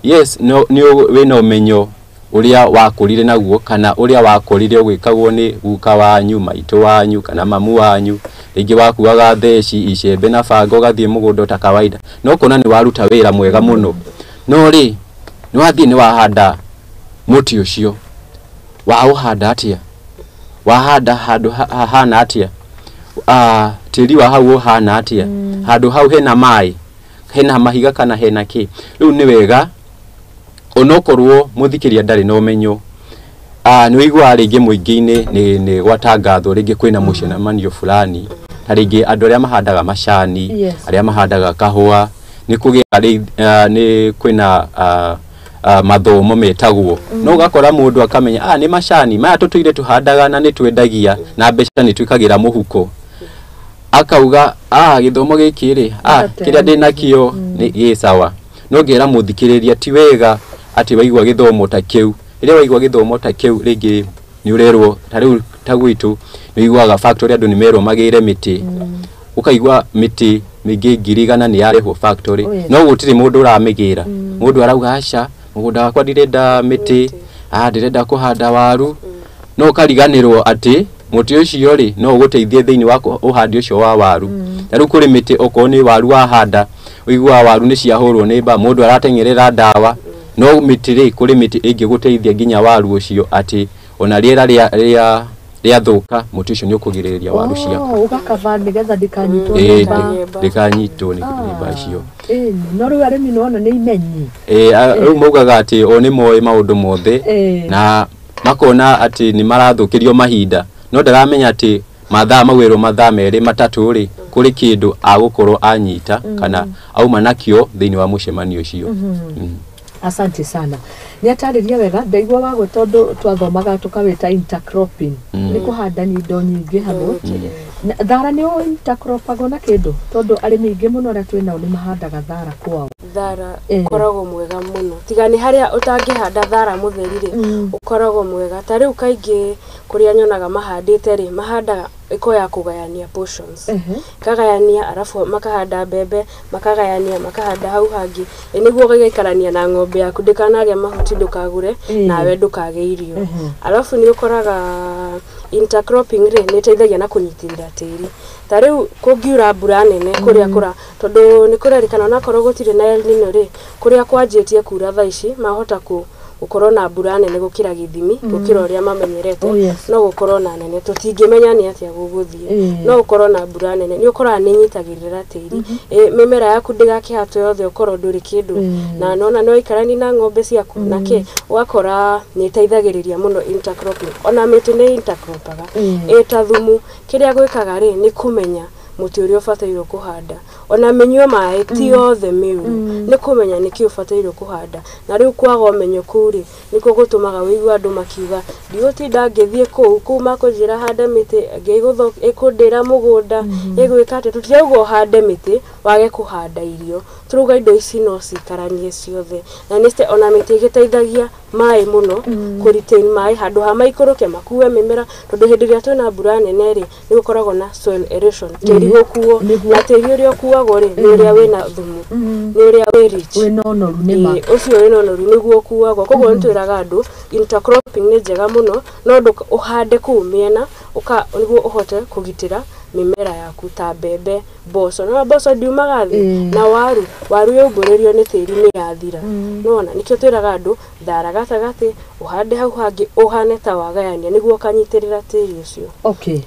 Yes, no nĩ wĩna ũmenyo ũrĩa wakũrire naguo kana ũrĩa wakũrire ũgĩkagwo nĩ guka wanyu, maitũ wanyu kana mamu wanyu. Rĩngĩ wakuaga theci, icembe na banga ũgathiĩ mũgũnda ta kawaida, no kũona nĩ waruta wĩra mwega mũno. No rĩ, nĩ wathiĩ nĩ wahanda mũtĩ ũcio, waũhanda atĩa? Wahanda handũ hahana atĩa? Tĩri wa hau ũhana atĩa? Handũ hau hena maĩ, hena mahiga kana hena kĩ? Rĩu nĩ wega onokorwo mũthikĩria ndarĩ na ũmenyo, nĩ ũiguaga rĩngĩ mũingĩ-inĩ nĩ gwatangathwo rĩngĩ kwĩna mũcemanio fulani, ta rĩngĩ andũ arĩa mahandaga macani, arĩa mahandaga kahũa, nĩ kũgĩa nĩ kwĩna mathomo metagwo. No ũgakora mũndũ akamenya nĩ macani maya tũtũire tũhandaga na nĩ twendagia na mbeca nĩ twĩkagĩra mũhuko. Akauga gĩthomo gĩkĩ rĩ, kĩrĩa ndĩnakĩo nĩ gĩ sawa. No ngera mũthikĩrĩria ti wega atĩ waigua gĩthomo ta kĩu. Rĩrĩa waigua gĩthomo ta kĩu rĩngĩ nĩ ũrerwo, ta rĩu ta gwitũ nĩ ũiguaga factory andũ nĩ merwo magĩre mĩtĩ. Ũkaigua mĩtĩ mĩingĩ 100,000 nĩ yarehwo factory, no gũtirĩ mũndũ ũramĩgĩra. Mũndũ arauga aca, mũgũnda wakwa ndirenda mĩtĩ, ndĩrenda kũhanda waru. No ũkariganĩrwo atĩ mũtĩ ũcio rĩ no ũgũteithie thĩinĩ wa ũhandi ũcio wa waru. Na rĩu kũrĩ mĩtĩ okorwo nĩ waru wahanda, ũiguaga waru nĩ ciahũrwo nĩ mbaa, mũndũ arateng'erera ndawa. No mĩtĩ rĩ, kũrĩ mĩtĩ ĩngĩgũteithia nginya waru ũcio atĩ ona rĩera rĩa Rĩathũka mũtĩ ũcio nĩ ũkũgirĩrĩria waru ciaku. Ũgakaba nĩgetha ndĩkanyitwo nĩ mbaa. Ndĩkanyitwo nĩ mbaa icio. No rĩu arĩmi nĩwona nĩ imenyi. Rĩu maugaga atĩ o nĩ moĩ maũndũ mothe na makona atĩ nĩ marathũkĩrio mahinda, no ndaramenya atĩ mathaa mau erwo mathaa merĩ matatũ rĩ, kũrĩ kĩndũ agũkorwo anyita kana auma nakĩo thĩinĩ wa mũcemanio ũcio. Asante sana. Nĩ atarĩria wega, ndaigua wagwe tondũ twathomaga tũkawĩta intercropping. Nĩ kũhandania indo nyingĩ hamwe. Thara nĩ intercropagwo na kĩndũ tondũ arĩmi aingĩ mũno arĩa twĩ nao nĩ mahandaga thara kwao. Thara ũkoragwo mwega mũno, tiga nĩ harĩa ũtangĩhanda thara mũtheri rĩ, ũkoragwo mwega. Ta rĩu kaingĩ kũrĩa nyonaga mahandĩte rĩ, mahandaga ĩko ya kũgayania portions. Kagayania arafu makahanda mbembe, makagayania makahanda hau hangĩ, nĩguo ũgaikarania na ng'ombe yaku ndĩkanarĩa mahuti ndũkagũre nawe ndũkage irio. Arafu nĩ ũkoraga intercropping rĩ nĩ ĩteithagia na kũnyitĩrĩra tĩri. Ta rĩu kũngiura mbura nene kũrĩa kũra, tondũ nĩ kũrerĩkana onakorwo gũtirĩ na El Nino rĩ, kũrĩa kwanjĩtie kura thaa ici mahota gũkorwo na mbura nene gũkĩra gĩthimi, gũkĩra ũrĩa mamenyerete. No gũkorwo na nene tũtingĩmenya nĩ atĩa gũgũthiĩ, no gũkorwo na mbura nene nĩ ũkoraga nĩ ĩnyitagĩrĩra tĩri. Mĩmera yaku ndĩgakĩhatwo yothe ũkorwo ndũrĩ kĩndũ, na nona no ikarani na ng'ombe ciaku nake ũgakora nĩ ĩteithagĩrĩria mũno intercropping. Ona mĩtĩ nĩ intercropaga ĩta thumu. Kĩrĩa gwĩkaga rĩ nĩ kũmenya mũtĩ ũrĩa ũbatairwo kũhanda, ona mĩnyue maĩ ti yothe mĩũru, nĩ kũmenya nĩkĩ ũbatairwo kũhanda. Na rĩu kwaga ũmenyo kũu rĩ, nĩkuo gũtũmaga wĩigue andũ makiuga ndigũtinda ngĩthiĩ kũu, kũu makũnjĩra hande mĩtĩ, ĩkũndĩra mũgũnda, ĩgwĩka atĩa. Tũtirauga ũhande mĩtĩ wage kũhanda irio, tũrauga indo ici no cikaranie ciothe. Na nĩ ona mĩtĩ ĩgĩteithagia maĩ mũno kũ retain maĩ handũ ha maikũrũke makue mĩmera, tondũ hĩndĩ ĩrĩa twĩna mbura nene rĩ, nĩ gũkoragwo na soil erosion, tĩri gũkuo, na tĩri ũrĩa ũkuagwo rĩ nĩ ũrĩa wĩna thumu, nĩ ũrĩa wĩ rich, wĩna ũnoru nĩ ma ũcio wĩna ũnoru nĩguo ũkuagwo. Koguo nĩ twĩraga andũ intercropping nĩ njega mũno, no ũhande kũu mĩena nĩguo ũhote kũgitĩra mĩmera yaku ta mbembe, mboco. Na mboco ndiumaga thĩ, na waru, waru yaumbũrĩrio nĩ tĩri nĩ yathira. Nĩwona nĩkĩo twĩraga andũ thara gatagatĩ, ũhande hau hangĩ, ũhane ta wagayania nĩguo ũkanyitĩrĩra tĩri ũcio. Okay.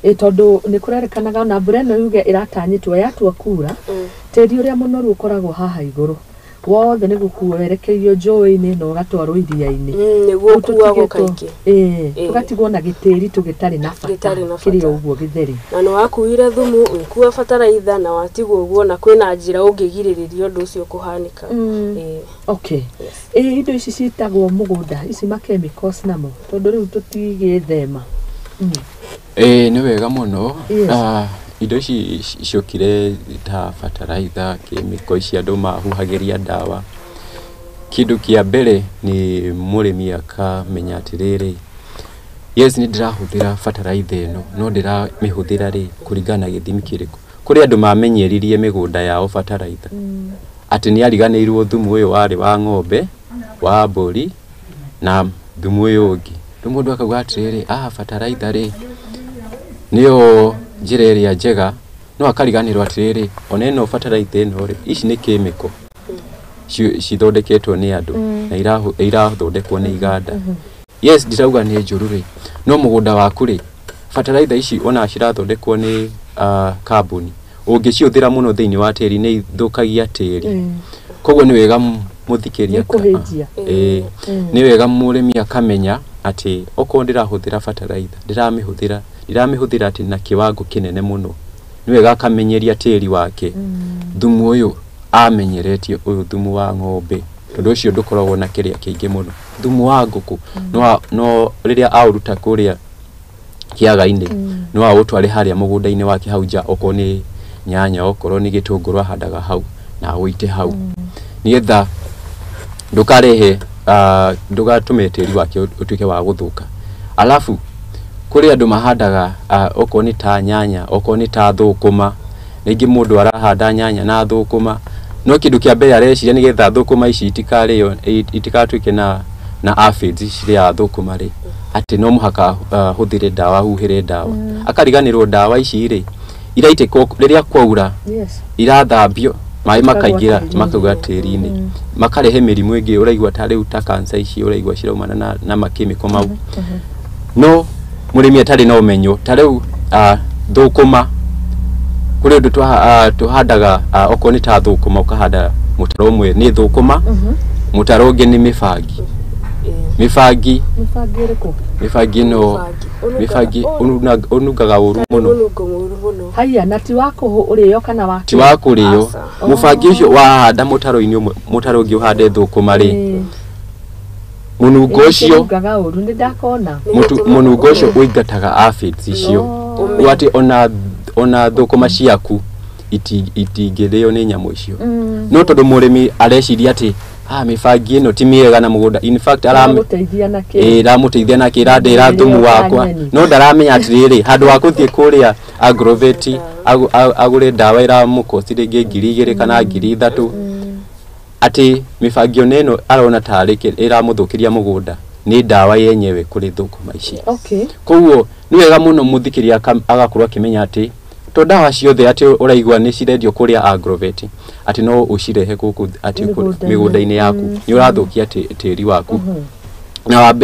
Tondũ nĩ kũrerĩkanaga ona mbura ĩno yuge ĩratanyĩtwo yatua kura, tĩri ũrĩa mũnoru ũkoragwo haha igũrũ wothe nĩ gũkuo werekeirio njũĩ-inĩ na ũgatwarwo iria-inĩ, nĩguo ũkuagwo kaingĩ. Tũgatigwo na gĩtĩri tũgĩtarĩ na bata kĩrĩ o ũguo gĩtheri. Na nĩ wakuire thumu, ũgĩkua bataraitha na watigwo ũguo, na kwĩna njĩra ũngĩgirĩrĩria ũndũ ũcio kũhanĩka. Okay. Indo ici ciĩtagwo mũgũnda, ici ma chemicals namo, tondũ rĩu tũtigĩthema. Nĩ wega mũno. Indo ici ciokire ta bataraitha, kĩmĩko ici andũ mahuhagĩria ndawa. Kĩndũ kĩa mbere nĩ mũrĩmi akamenya atĩrĩrĩ, yes nĩ ndĩrahũthĩra bataraitha ĩno, no ndĩramĩhũthĩra rĩ kũringana na gĩthimi kĩrĩkũ. Kũrĩ andũ mamenyeririe mĩgũnda yao bataraitha, atĩ nĩ ariganĩirwo thumu ũyũ warĩ wa ng'ombe, wa mbũri na thumu ũyũ ũngĩ. Rĩu mũndũ akauga atĩrĩrĩ, bataraitha rĩ nĩyo njĩra ĩrĩa njega, no akariganĩrwo atĩrĩrĩ, ona ĩno bataraitha ĩno rĩ, ici nĩ kĩmĩko cithondeketwo nĩ andũ na irathondekwo nĩ iganda. Yes, ndirauga nĩ njũru rĩ, no mũgũnda waku rĩ, bataraitha ici ona cirathondekwo nĩ kambuni, ũngĩcihũthĩra mũno thĩinĩ wa tĩri nĩ ithũkagia tĩri. Koguo nĩ wega mũthikĩria, nĩ wega mũrĩmi akamenya atĩ okorwo ndĩrahũthĩra bataraitha, ndiramĩhũthĩra atĩ na kĩwango kĩnene mũno. Nĩ wega akamenyeria tĩri wake thumu ũyũ amenyeretie, ũyũ thumu wa ng'ombe, tondũ ũcio ndũkoragwo na kĩrĩa kĩingĩ mũno. Thumu wa ngũkũ no rĩrĩa aũruta kũrĩa kĩaga-inĩ, no aũtware harĩa mũgũnda-inĩ wake hau nja, okorwo nĩ nyanya, okorwo nĩ gĩtũngũrũ ahandaga hau na awĩite hau, nĩgetha ndũkarehe ndũgatũme tĩri wake ũtuĩke wa gũthũka. Alafu kũrĩ andũ mahandaga okorwo nĩ ta nyanya, okorwo nĩ ta thũkũma. Rĩngĩ mũndũ arahanda nyanya na thũkũma, no kĩndũ kĩa mbere areciria nĩgetha thũkũma ici itikarĩo, itikatuĩke na aphids cirĩaga thũkũma rĩ, atĩ no mũhaka hũthĩre ndawa, huhĩre ndawa. Akariganĩrwo ndawa ici rĩ iraitĩka rĩrĩa kwaura, irathambio maĩ makaingĩra makauga tĩri-inĩ, makarehe mĩrimũ ĩngĩ ũraigua ta rĩu ta cancer ici ũraigua ciraumana na makĩmĩko mau. No Mũrĩmi atarĩ na ũmenyo ta rĩu thũkũma kũrĩ ũndũ tũhandaga okorwo nĩ ta thũkũma ũkahanda mũtaro ũmwe nĩ thũkũma mũtaro ũngĩ nĩ mĩbangi. Mĩbangi Mĩbangi ĩrĩkũ? Mĩbangi ĩno mĩbangi ũnungaga ũru mũno. Haya, na ti wa kũrĩo kana wa ti wa kũrĩo. Mũbangi ũcio wahanda mũtaro-inĩ ũmwe mũtaro ũngĩ ũhande thũkũma rĩ mũnungo ũcio ũnungaga ũru nĩ ndakona. Mũnungo ũcio ũingataga aphids icio ũũ atĩ ona thũkũma ciaku itingĩrĩo nĩ nyamũ icio. No tondũ mũrĩmi areciria atĩ mĩbangi ĩno ti mĩega na mũgũnda, in fact aramũteithia na kĩ ĩramũteithia na kĩ ĩrandĩra thumu wakwa, no ndaramenya atĩrĩrĩ handũ wa gũthiĩ kũrĩa agrovet agũre ndawa ĩramũkosti rĩngĩ 2,000 kana 3,000 atĩ mĩbangi ona ĩno arona tarĩ ĩramũthũkĩria mũgũnda nĩ ndawa yenyewe kũrĩ thũkũma ici. Okay. Koguo nĩ wega mũno mũthikĩria agakorwo akĩmenya atĩ to ndawa ciothe atĩ ũraigua nĩ cirendio kũrĩa agrovet atĩ no ũcirehe gũkũ atĩ mĩgũnda-inĩ yaku nĩ ũrathũkia tĩri waku.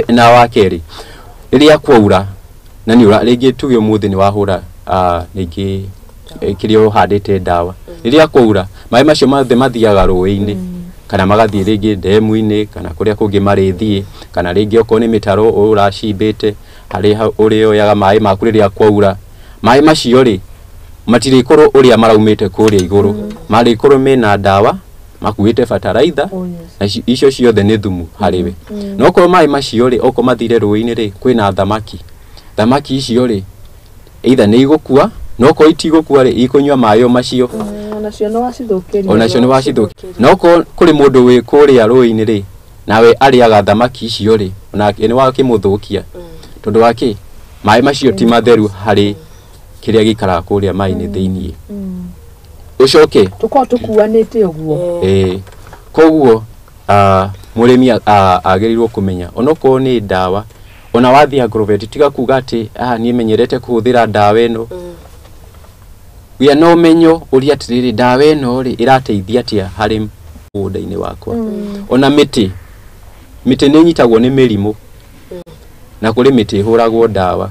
Na wa kerĩ rĩrĩa kwaura na nĩ rĩngĩ tuge ũmũthĩ nĩ wahũra rĩngĩ kĩrĩa ũhandĩte ndawa rĩrĩa kwaura maĩ macio mothe mathiaga rũĩ-inĩ kana magathiĩ rĩngĩ ndemu-inĩ kana kũrĩa kũngĩ marĩthiĩ kana rĩngĩ okorwo nĩ mĩtaro ũracimbĩte harĩa ũrĩoyaga maĩ maku rĩrĩa kwaura maĩ macio rĩ matirĩkorwo ũrĩa maraumĩte kũrĩa igũrũ marĩkorwo mena ndawa makuĩte bataraitha na icio ciothe nĩ thumu harĩ we. No okorwo maĩ macio rĩ okorwo mathire rũĩ-inĩ rĩ kwĩna thamaki thamaki icio rĩ either nĩ igũkua no okorwo itigũkua rĩ ikũnyua maĩ o macio onacio nĩ wacithũkĩria onacio nĩ wacithũkĩria. No okorwo kũrĩ mũndũ wĩ kũrĩa rũĩ-inĩ rĩ nawe arĩaga thamaki icio rĩ onake nĩ wakĩmũthũkia tondũ wakĩ maĩ macio ti matheru harĩ kĩrĩa gĩikaraga kũrĩa maĩ-inĩ thĩiniĩ. Ũcoke tũkorwo tũkuanĩte ũguo. Koguo mũrĩmi agĩrĩirwo kũmenya onokorwo nĩ ndawa ona wathiĩ agrovet tiga kuga atĩ niĩ menyerete kũhũthĩra ndawa ĩno gĩa na ũmenyo ũrĩa atĩrĩrĩ ndawa ĩno rĩ ĩrateithia atĩa harĩ mũgũnda-inĩ wakwa. Ona mĩtĩ mĩtĩ nĩ ĩnyitagwo nĩ mĩrimũ na kũrĩ mĩtĩ ĩhũragwo ndawa.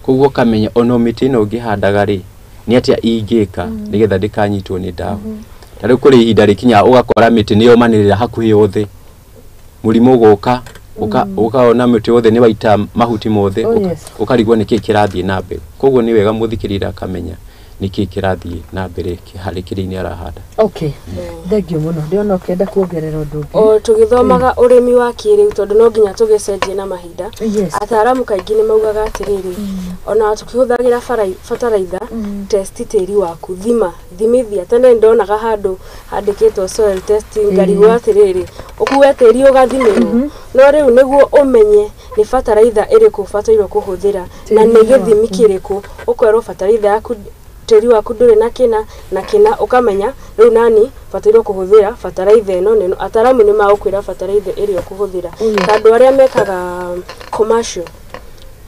Koguo ũkamenya ona mĩtĩ ĩno ũngĩhandaga rĩ nĩ atĩa ingĩka nĩgetha ndĩkanyitwo nĩ ndawa. Ta rĩu kũrĩ ihinda rĩkinyaga ũgakora mĩtĩ nĩ yomanĩrĩra hakuhĩ yothe mũrimũ ũgoka ũkaona mĩtĩ yothe nĩ waita mahuti mothe ũkarigwo nĩkĩ kĩrathiĩ na mbere. Koguo nĩ wega mũthikĩrĩria akamenya nĩkĩ kĩrathiĩ na mbere harĩ kĩrĩa arahanda. Okay. Thank you mũno. Ndĩrona ũkĩenda kuongerera ũndũ ũngĩ. O tũgĩthomaga ũrĩmi wa kĩrĩu tondũ no nginya tũgĩcenjie na mahinda. Ataaramu kaingĩ nĩ maugaga atĩrĩrĩ ona tũkĩhũthagĩra bataraitha test tĩri waku thima thimithia. Tene ndonaga handũ handĩkĩtwo soil testing ngarigwo atĩrĩrĩ ũkue tĩri ũgathimĩrwo no rĩu nĩguo ũmenye nĩ bataraitha ĩrĩkũ ũbatairwo kũhũthĩra na nĩ gĩthimi kĩrĩkũ ũkerwo bataraitha yaku tĩri waku ndũrĩ na kĩna na kĩna ũkamenya rĩu nani batairwo kũhũthĩra bataraitha ĩno neno. Ataaramu nĩ magũkwĩra bataraitha ĩrĩa ũkũhũthĩra ta andũ arĩa mekaga commercial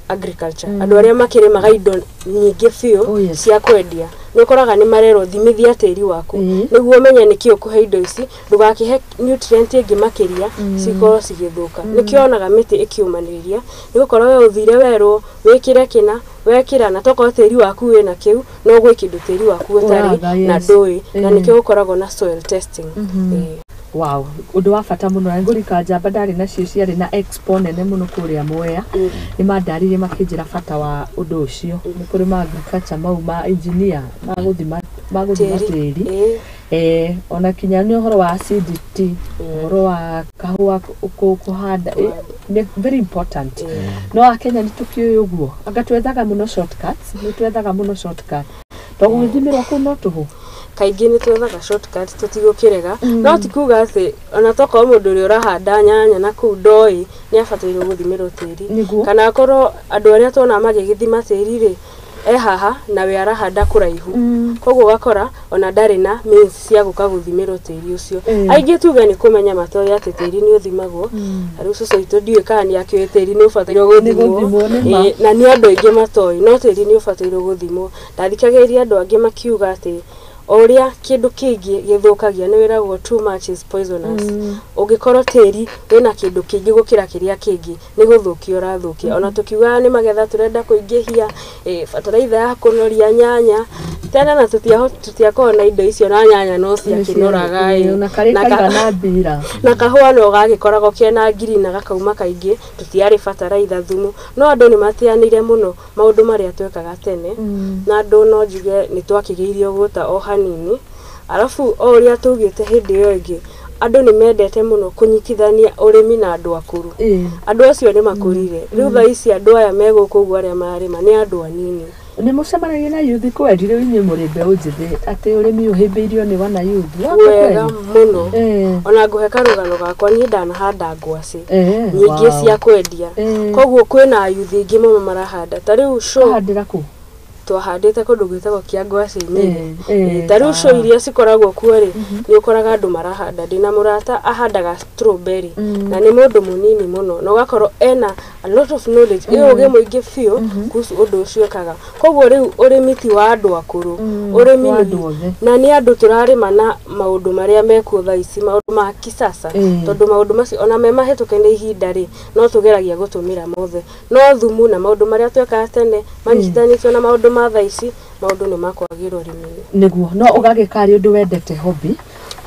agriculture andũ arĩa makĩrĩmaga indo nyingĩ biũ cia kwendia nĩ ũkoraga nĩ marerwo thimithia tĩri waku nĩguo ũmenye nĩkĩ ũkũhe indo ici ndũgakĩhe nutrient ĩngĩ makĩria cikorwo cigĩthũka. Nĩkĩo onaga mĩtĩ ĩkĩũmanĩrĩria nĩ gũkorwo we ũthire werwo wĩkĩre kĩna wekĩra na tokorwo tĩri waku wĩna kĩu no gwĩ kĩndũ tĩri waku ũtarĩ na ndũĩ na nĩkĩo gũkoragwo na soil testing. Wow, ũndũ wa bata mũno na ngũrika njamba ndarĩ nacio ciarĩ na expo nene mũno kũrĩa Mwea nĩ mandaririe makĩnjĩra bata wa ũndũ ũcio. Nĩ kũrĩ ma agriculture mau ma engineer magũthima tĩri ona kinya nĩ ũhoro wa acidity ũhoro wa kahũa kũhanda nĩ very important. No akenya nĩ tũkĩũĩ ũguo anga twethaga mũno shortcuts nĩ twethaga mũno shortcut to gũgĩthimĩrwo kũu no tũhũ kaingĩ nĩ twethaga shortcut tũtigũkĩrega no ti kuga atĩ ona tokorwo mũndũ ũrĩa ũrahanda nyanya na kũu ndoĩ nĩ abatairwo gũthimĩrwo tĩri kana akorwo andũ arĩa tuona magĩgĩthima tĩri rĩ haha na we arahanda kũraihu koguo ũgakora ona ndarĩ na means cia gũka gũthimĩrwo tĩri ũcio. Aingĩ tuge nĩ kũmenya matoĩ atĩ tĩri nĩ ũthimagwo rĩu cũcũ witũ ndiũĩ kana nĩ akĩũĩ tĩri nĩ ũbatairwo gũthimwo na nĩ andũ aingĩ matoĩ no tĩri nĩ ũbatairwo gũthimwo. Ndathikagĩrĩria andũ angĩ makiuga atĩ O ũrĩa kĩndũ kĩingĩ gĩthũkagia nĩ wĩragwo too much is poisonous. Ũngĩkorwo tĩri wĩna kĩndũ kĩingĩ gũkĩra kĩrĩa kĩngĩ nĩ gũthũkia ũrathũkia. Ona tũkiugaga nĩ magetha tũrenda kũingĩhia, bataraitha ya kũnoria nyanya tene na tũtiakoragwo na indo icio na nyanya no ciakĩnoraga ĩ. Na karĩ kaigana mbira. Na kahũa no gagĩkoragwo kena ngiri na gakauma kaingĩ, tũtiarĩ bataraitha thumu. No andũ nĩ mateanĩire mũno maũndũ marĩa twekaga tene, na andũ no njuge nĩ twakĩgĩirio gũta o hanini. Arabu o ũrĩa tugĩte hĩndĩ ĩyo ĩngĩ, andũ nĩ mendete mũno kũnyitithania ũrĩmi na andũ akũrũ. Andũ acio nĩ makũrire. Rĩu thaa ici andũ aya me gũkũ ũguo arĩa mararĩma nĩ andũ anini. Nĩ mũcemanagia na youth kweli rĩu inyuĩ mũrĩ mbeũ njĩthĩ atĩ ũrĩmi ũhĩmbĩirio nĩ wana youth? Wega mũno. Ona ngũhe karũgano gakwa, niĩ ndanahanda ngwacĩ nyingĩ cia kwendia. Koguo kwĩna youth aingĩ mũno marahanda. Ta rĩu show Wahandĩra kũ? Twahandĩte kũndũ gwĩtagwo Kĩangwacĩ Nyeri. Ta rĩu show iria cikoragwo kuo rĩ, nĩ ũkoraga andũ marahanda. Ndĩna mũrata ahandaga strawberry na nĩ mũndũ mũnini mũno, na ũgakorwo ena a lot of knowledge, ĩ ũgĩ mũingĩ biũ kuhusu ũndũ ũcio ekaga. Koguo rĩu ũrĩmi ti wa andũ akũrũ, ũrĩmi na nĩ andũ tũrarĩma na maũndũ marĩa mekuo thaa ici, maũndũ ma kisasa, tondũ maũndũ macio ona me mahĩtũke nĩ ihinda rĩ, no tũgeragia gũtũmĩra mothe. No thumu na maũndũ marĩa twekaga tene manyitithanĩtio na maũndũ ma thaa ici, maũndũ nĩ makwagĩra ũrĩmi-inĩ. Nĩguo, no ũgagĩka arĩ ũndũ wendete hobby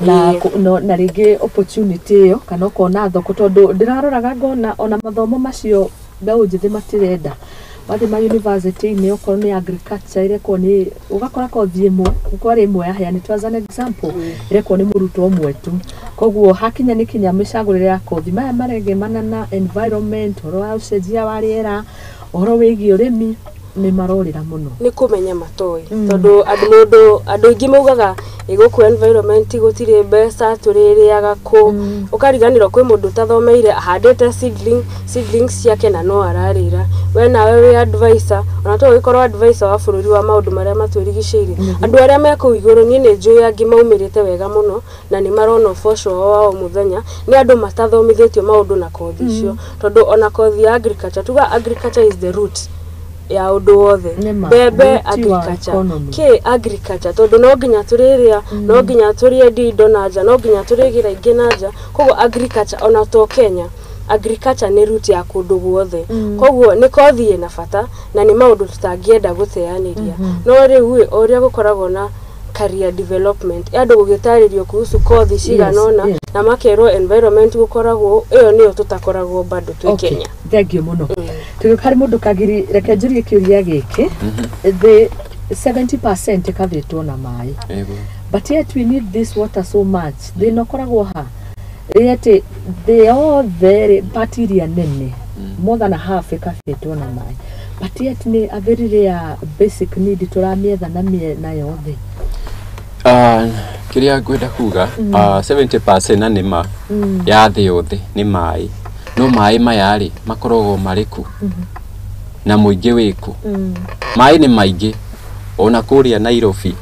na na rĩngĩ opportunity ĩyo kana ũkona thoko, tondũ ndĩraroraga ngona ona mathomo macio mbeũ njĩthĩ matirenda. Wathiĩ ma university-inĩ okorwo nĩ agriculture ĩrekwo nĩ ũgakora kothi ĩmwe kwarĩ ĩmwe yaheanĩtwo as an example ĩrekwo nĩ mũrutwo ũmwe tu. Koguo hakinya nĩ kinya mĩcagũrĩre ya kothi maya maregemana na environment, ũhoro wa ũcenjia wa rĩera, ũhoro wĩgiĩ ũrĩmi, nĩ marorĩra mũno. Nĩ kũmenya matoĩ, tondũ andũ aingĩ maugaga gũkũ environment gũtirĩ mbeca, tũrĩrĩaga kũ, ũkariganĩrwo kwĩ mũndũ ũtathomeire ahandĩte seedlings ciake na no ararĩra. We nawe wĩ advisor, ona to ũgĩkorwo advisor wa bũrũri wa maũndũ marĩa matwĩrigicĩirie. Andũ arĩa me kũu igũrũ niĩ nĩ njũĩ angĩ maumĩrĩte wega mũno na nĩ marona ũboco wao wa o mũthenya, nĩ andũ matathomithĩtio maũndũ na kothi icio, tondũ ona kothi ya agriculture, tuga agriculture is the root ya ũndũ wothe. Mbembe agriculture, kĩ agriculture, tondũ no nginya tũrĩrĩa, no nginya tũrĩendia indo na nja, no nginya tũrĩgĩra ingĩ na nja. Koguo agriculture ona to Kenya, agriculture nĩ root ya kũndũ guothe. Koguo nĩ kothi ĩna bata na nĩ maũndũ tũtangĩenda gũteanĩria. No rĩu o ũrĩa gũkoragwo na career development, andũ gũgĩtarĩrio kuhusu kothi cigana ũna na makerwo environment gũkoragwo ĩyo nĩyo tũtakoragwo bado twĩ Kenya. Thank you mũno. Tũgĩũka harĩ mũndũ Kagiri, reke njũrie kĩũria gĩkĩ. The 70% ĩkathĩtwo na maĩ. But yet we need this water so much. Thĩna ũkoragwo ha? Rĩ atĩ thĩ yothe rĩ, part iria nene more than a half ĩkabĩtwo na maĩ. But yet nĩ a very rare basic need tũramĩetha na mĩena yothe. Kĩrĩa ngwenda kuga, 70% na nĩma ya thĩ yothe nĩ maĩ. No maĩ maya rĩ makoragwo marĩ kũ na mũingĩ wĩkũ. Maĩ nĩ maingĩ ona kũrĩa Nairobi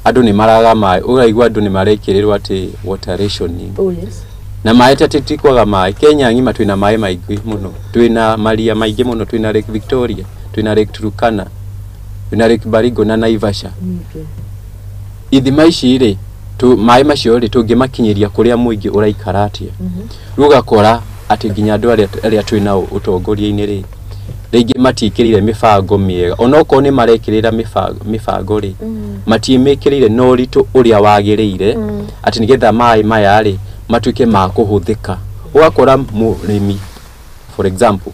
andũ nĩ maraga maĩ, ũraigua andũ nĩ marekĩrĩrwo atĩ water rationing. Oh yes. Na maĩ ta ti kwaga maĩ, Kenya ng'ima twĩna maĩ maingĩ mũno, twĩna maria maingĩ mũno, twĩna Lake Victoria, twĩna Lake Turkana, twĩna Lake Baringo na Naivasha. Ithima ici rĩ, maĩ macio rĩ tũngĩmakinyĩria kũrĩa mũingĩ ũraikara atĩa? Rĩu ũgakora atĩ nginya andũ arĩa twĩnao ũtongoria-inĩ rĩ, rĩngĩ matiĩkĩrĩire mĩbango mĩega, onokorwo nĩ marekĩrĩra mĩbango rĩ, matiĩmĩkĩrĩire na ũritũ ũrĩa wagĩrĩire, atĩ nĩgetha maĩ maya rĩ matuĩke ma kũhũthĩka. Ũgakora mũrĩmi for example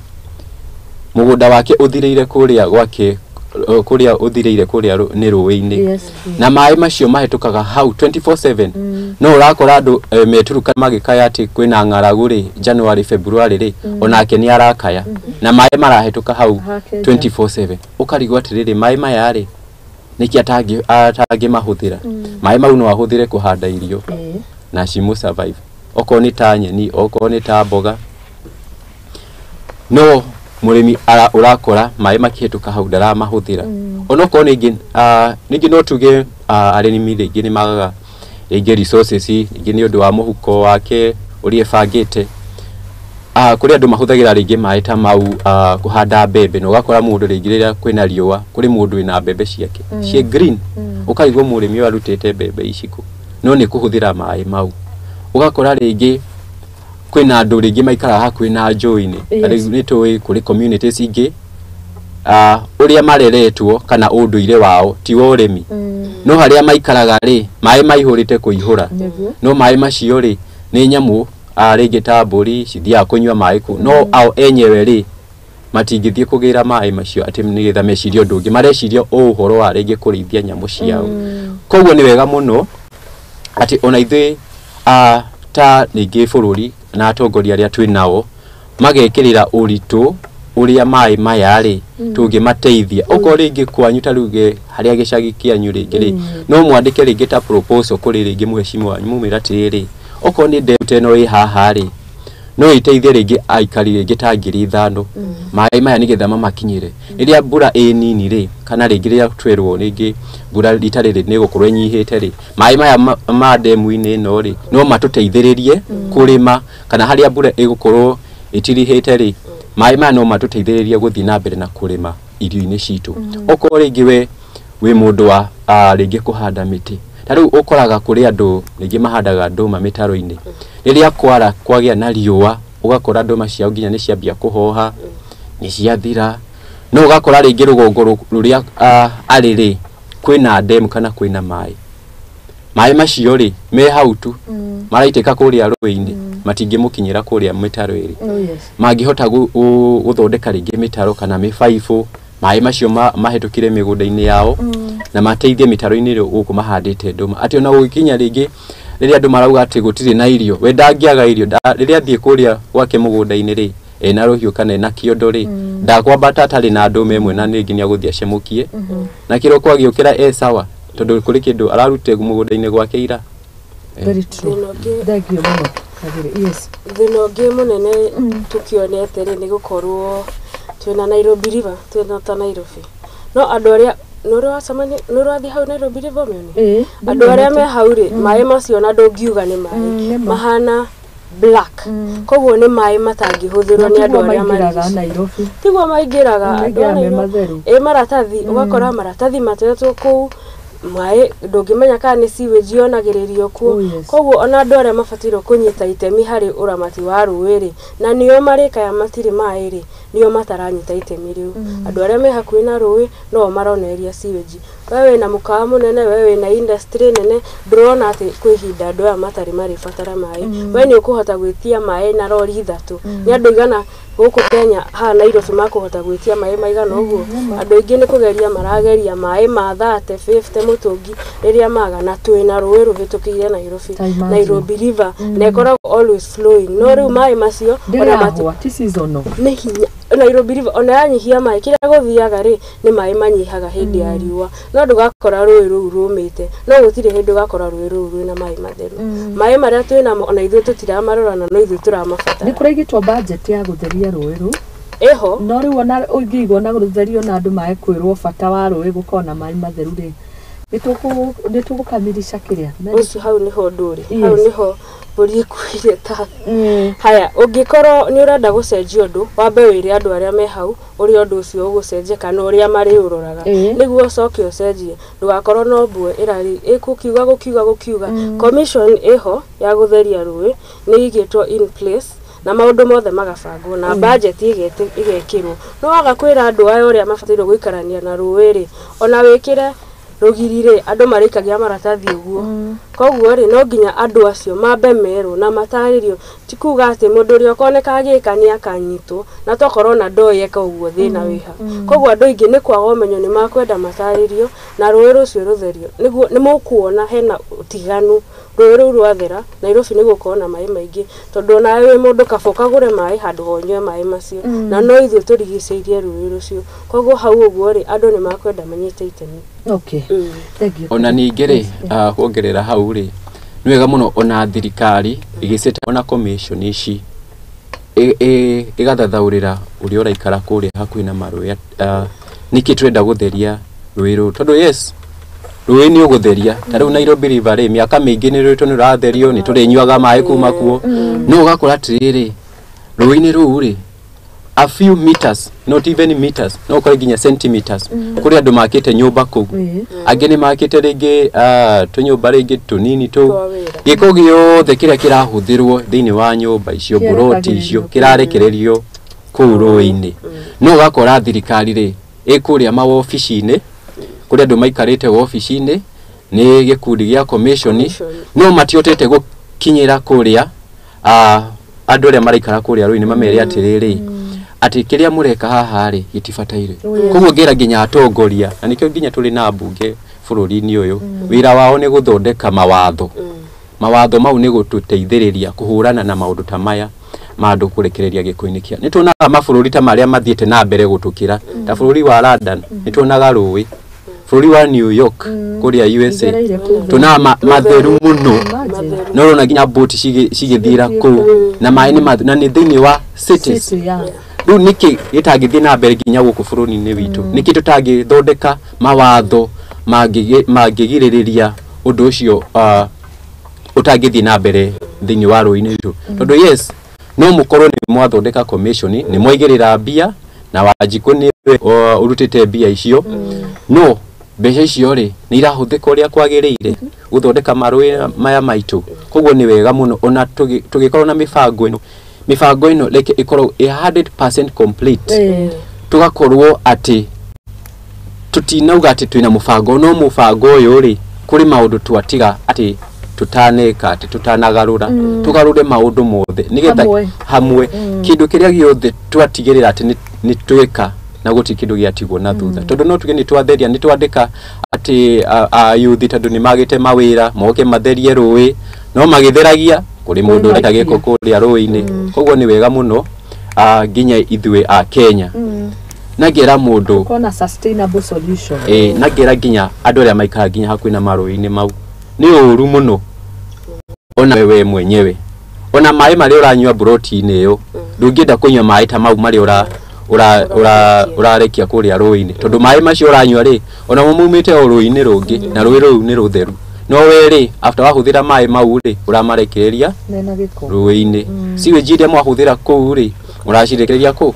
mũgũnda wake ũthirĩire kũrĩa gwake, kũrĩa ũthirĩire kũrĩa nĩ rũĩ-inĩ. Na maĩ macio mahĩtũkaga hau 24/7. No ũrakora andũ meturuka magĩkaya atĩ kwĩna ng'aragu rĩ January February rĩ, onake nĩ arakaya na maĩ marahĩtũka hau 24/7. Ũkarigwo atĩrĩrĩ, maĩ maya rĩ nĩkĩ atangĩmahũthĩra? Maĩ mau no ahũthĩre kũhanda irio na cimũ survive, okorwo nĩ ta nyeni, okorwo nĩ ta mboga. No mũrĩmi ũrakora maĩ makĩhĩtũka hau ndaramahũthĩra. Onokorwo ningĩ ningĩ no tuge arĩmi rĩngĩ nĩ magaga rĩngĩ resources, rĩngĩ nĩ ũndũ wa mũhuko wake ũrĩa ebangĩte. Kũrĩ andũ mahũthagĩra rĩngĩ maĩ ta mau kũhanda mbembe, na ũgakora mũndũ rĩngĩ rĩrĩa kwĩna riũa kũrĩ mũndũ wĩna mbembe ciake ciĩ green, ũkarigwo mũrĩmi ũyũ arutĩte mbembe ici kũ, no nĩ kũhũthĩra maĩ mau. Ũgakora rĩngĩ kwĩna andũ rĩngĩ maikaraga hakuhĩ na njũĩ-inĩ. Rĩu nĩ tũĩ kũrĩ communities ingĩ ũrĩa mareretwo kana ũndũire wao ti wa ũrĩmi, no harĩa maikaraga rĩ maĩ maihũrĩte kũihũra, no maĩ macio rĩ nĩ nyamũ rĩngĩ ta mbũri cithiaga kũnyua maĩ kũu, no ao enyewe rĩ matingĩthiĩ kũgĩra maĩ macio atĩ nĩgetha mecirie ũndũ ũngĩ, mareciria o ũhoro wa rĩngĩ kũrĩithia nyamũ ciao. Koguo nĩ wega mũno atĩ ona ithuĩ ta rĩngĩ bũrũri na atongoria arĩa twĩ nao magekĩrĩra ũritũ ũrĩa maĩ maya rĩ tũngĩmateithia. Okorwo rĩngĩ kwanyu ta rĩu harĩa gĩcagi kĩanyu rĩngĩ rĩ, no mwandĩke rĩngĩ ta proposal kũrĩ rĩngĩ mheshimiwa wanyu, mumwĩre atĩrĩrĩ, okorwo nĩ ndemu ta ĩno ĩ haha rĩ, no ĩteithie rĩngĩ aikari rĩngĩ ta 5,000 maĩ maya nĩgetha mamakinyĩre. Rĩrĩa mbura ĩ nini rĩ, kana rĩngĩ rĩrĩa twerwo rĩngĩ mbura rita rĩrĩ nĩ ĩgũkorwo ĩnyihĩte rĩ, maĩ maya ma ndemu-inĩ ĩno rĩ no matũteithĩrĩrie kũrĩma, kana harĩa mbura ĩgũkorwo ĩtirihĩte rĩ, maĩ maya no matũteithĩrĩrie gũthiĩ na mbere na kũrĩma irio-inĩ citũ. Okorwo rĩngĩ we wĩ mũndũ wa rĩngĩ kũhanda mĩtĩ, ta rĩu ũkoraga kũrĩ andũ rĩngĩ mahandaga ndũma mĩtaro-inĩ, rĩrĩa kwara kwagĩa na riũa ũgakora ndũma ciao nginya nĩ ciambia kũhoha, nĩ ciathira, no ũgakora rĩngĩ rũgongo rũrĩa arĩ rĩ kwĩna ndemu kana kwĩna maĩ, maĩ macio rĩ me hau tu maraitĩka kũrĩa rũĩ-inĩ, matingĩmũkinyĩra kũrĩa mĩtaro ĩrĩ. Mangĩhota gũthondeka rĩngĩ mĩtaro kana mĩbaibũ, maĩ macio mahĩtũkire mĩgũnda-inĩ yao na mateithie mĩtaro-inĩ ĩrĩa gũkũ mahandĩte ndũma, atĩ ona gũgĩkinya rĩngĩ rĩrĩa andũ marauga atĩ gũtirĩ na irio, we ndangĩaga irio, rĩrĩa athiĩ kũrĩa gwake mũgũnda-inĩ rĩ ena rũhiũ kana ena kĩondo rĩ, ndakwambata atarĩ na ndũma ĩmwe na rĩngĩ nĩ agũthiĩ acemũkie na kĩroko agĩũkĩra e sawa, tondũ kũrĩ kĩndũ ararutire mũgũnda-inĩ gwake ira. Very true. Thank you mũno. Yes. Thĩna ũngĩ mũnene tũkĩonete rĩ nĩ gũkorwo twĩna Nairobi River, twĩna ta Nairobi, no andũ arĩa nĩ ũrathiĩ hau Nairobi River mĩone, andũ arĩa me hau rĩ maĩ macio na ndũngiuga nĩ maĩ mahana black, koguo nĩ maĩ matangĩhũthĩrwo nĩ andũ arĩa maingĩraga Nairobi, tiguo maingĩraga andũ maratathi, ũgakora maratathi matetwo kũu, maĩ ndũngĩmenya kana nĩ sewage yonagĩrĩrio kuo. Koguo ona andũ arĩa mabatairwo kũnyita itemi harĩ ũramati wa rũĩ rĩ, na nĩo marĩkaya matirĩ maĩ rĩ, nĩo mataranyita itemi rĩu. Andũ arĩa me hakuhĩ na rũĩ no maronereria sewage. We wĩna mũkawa mũnene, we wĩna industry nene, ndũrona atĩ kwĩ ihinda andũ aya matarĩ marĩbatara maĩ. We nĩ ũkũhota gwĩtia maĩ na rori 3, nĩ andũ igana gũkũ Kenya haha Nairobi makũhota gwĩtia maĩ maigana ũguo. Andũ aingĩ nĩ kũgeria marageria maĩ ma 30 50 mũtũngi rĩrĩa maga, na twĩna rũĩ rũhĩtũkĩire Nairobi, Nairobi River, na ĩkoragwo always flowing, no rĩu maĩ macio ona nĩ hinya Nairobi River ona yanyihia maĩ, kĩrĩa gũthiaga rĩ nĩ maĩ manyihaga hĩndĩ ya riũa, no ndũgakora rũĩ rũu rũmĩte, no gũtirĩ hĩndĩ ũgakora rũĩ rũu rwĩna maĩ matheru. Maĩ marĩa twĩnamo ona ithuĩ tũtiramarora na no ithuĩ tũramabatara. Nĩ kũraigĩtwo budget ya gũtheria rũĩ rũu ĩho, no rĩu ona ũngĩigua na gũtherio na andũ maĩ kwĩrwo bata wa rũĩ gũkorwo na maĩ matheru rĩ, nĩ tũgũkamirisha kĩrĩa ũcio. Hau nĩho ndũrĩ, hau nĩho mbũri ĩkuire ta haya. Ũngĩkorwo nĩ ũrenda gũcenjia ũndũ, wambe wĩre andũ arĩa me hau ũrĩa ũndũ ũcio ũgũcenjia kana ũrĩa marĩũroraga, nĩguo ũcoke ũcenjie. Ndũgakorwo no mbue ĩrari ĩgũkiuga gũkiuga gũkiuga. Commission ĩho ya gũtheria rũĩ nĩ ĩigĩtwo in place na maũndũ mothe magabangwo na budget ĩgekĩrwo. No waga kwĩra andũ aya ũrĩa mabatairwo gũikarania na rũĩ rĩ, ona wĩkĩre rũgiri rĩ, andũ marĩikagia maratathi ũguo. Koguo rĩ, no nginya andũ acio mambe merwo na matarĩrio, ti kuga atĩ mũndũ ũrĩa ũkoneka agĩka nĩ akanyitwo, na tokorwo na ndoĩ eka ũguo thĩna wĩha. Koguo andũ aingĩ nĩ kwaga ũmenyo, nĩ makwenda matarĩrio na rũĩ rũcio rũtherio, nĩguo nĩ mũkuona hena ũtiganu. Rũĩ rũu rwathera Nairobi nĩ gũkorwo na maĩ maingĩ, tondũ onawe wĩ mũndũ kaba ũkagũre maĩ handũ ha ũnyue maĩ macio, na no ithuĩ tũrigicĩirie rũĩ rũcio. Koguo hau ũguo rĩ, andũ nĩ makwenda manyite itemi. Okay. Thank you. Ona ningĩ rĩ, kuongerera hau rĩ, nĩ wega mũno ona thirikari ĩgĩceta ona commission ici ĩgathathaũrĩra ũrĩa ũraikara kũrĩa hakuhĩ na marũĩ, nĩkĩ tũrenda gũtheria rũĩ rũu, tondũ yes rũĩ nĩ ũgũtheria. Ta rĩu Nairobi River rĩ, mĩaka mĩingĩ nĩ rũĩ nĩ rũratherio, nĩ tũrĩnyuaga maĩ kuma kuo, no ũgakora atĩrĩrĩ Rũĩ-inĩ rũu rĩ, a few meters, not even meters, no ũkore nginya centimeters, kũrĩ andũ makĩte nyũmba kũu. Angĩ nĩ makĩte rĩngĩ tũnyũmba rĩngĩ tũnini tũu. Twa wĩra. Gĩko gĩothe kĩrĩa kĩrahũthĩrwo thĩinĩ wa nyũmba icio, mburoti icio, kĩrarekererio kũu rũĩ-inĩ. No ũgakora thirikari rĩ ĩkũrĩa mawobici-inĩ, kũrĩa andũ maikarĩte wobici-inĩ nĩ gĩkundi gĩa commission, Commission. no matiotete gũkinyĩra kũrĩa andũ arĩa maraikara kũrĩa rũĩ-inĩ mamere atĩrĩrĩ atĩ kĩrĩa mũreka haha rĩ gĩtibataire. Koguo ngĩra nginya atongoria, na nĩkĩo nginya tũrĩ na mbunge bũrũri-inĩ ũyũ, wĩra wao nĩ gũthondeka mawatho. Mawatho mau nĩ gũtũteithĩrĩria kũhũrana na maũndũ ta maya ma andũ kũrekereria gĩko-inĩ kĩa. Nĩ tuonaga mabũrũri ta marĩa mathiĩte na mbere gũtũkĩra, ta bũrũri wa London nĩ tuonaga rũĩ, bũrũri wa New York kũrĩa USA Igereire kũu. tuonaga matheru mũno. Imagine. No ũrona nginya boti cigĩthiĩra kũu na maĩ nĩ matheru na nĩ thĩinĩ wa cities. City, yeah. Rĩu nĩkĩ gĩtangĩthiĩ na mbere nginya gũkũ bũrũri-inĩ witũ? Nĩkĩ tũtangĩthondeka mawatho mangĩgirĩrĩria ũndũ ũcio ũtangĩthiĩ na mbere thĩinĩ wa rũĩ-inĩ rwitũ? Tondũ yes, no mũkorwo nĩ mwathondeka commission, nĩ mwaigĩrĩra mbia na Wanjikũ nĩwe ũrutĩte mbia icio, no mbeca icio rĩ nĩ irahũthĩka ũrĩa kwagĩrĩire gũthondeka marũĩ maya maitũ? Koguo nĩ wega mũno ona tũgĩkorwo na mĩbango ĩno, mĩbango ĩno reke ĩkorwo 100% complete, tũgakorwo atĩ tũtinauga atĩ twĩna mũbango, no mũbango ũyũ rĩ kũrĩ maũndũ twatiga atĩ tũtaneka, atĩ tũtanagarũra, tũgarũre maũndũ mothe nĩgetha hamwe kĩndũ kĩrĩa gĩothe twatigĩrĩra atĩ nĩ twĩka na gũtirĩ kĩndũ gĩatigwo na thutha. Tondũ no tuge nĩ twatheria, nĩ twandĩka atĩ ayuthi tondũ nĩ magĩte mawĩra moke matherie rũĩ, no magĩtheragia kũrĩ mũndũ ũreka gĩko kũrĩa rũĩ-inĩ. Koguo nĩ wega mũno nginya ithuĩ a Kenya na ngera mũndũ kona sustainable solution, na ngera nginya andũ arĩa maikaraga nginya hakuhĩ na marũĩ-inĩ mau, nĩ ũru mũno ona wewe mwenyewe, ona maĩ marĩa ũranyua mburoti-inĩ ĩyo ndũngĩenda kũnyua maĩ ta mau marĩa ũrarekia kũrĩa rũĩ-inĩ, tondũ maĩ macio ũranyua rĩ onamo maumĩte o rũĩ-inĩ rũngĩ na rũĩ rũu nĩ rũtheru, no we rĩ after wahũthĩra maĩ mau rĩ ũramarekereria rũĩ-inĩ. Sewage iria mwahũthĩra kũu rĩ ũracirekereria kũ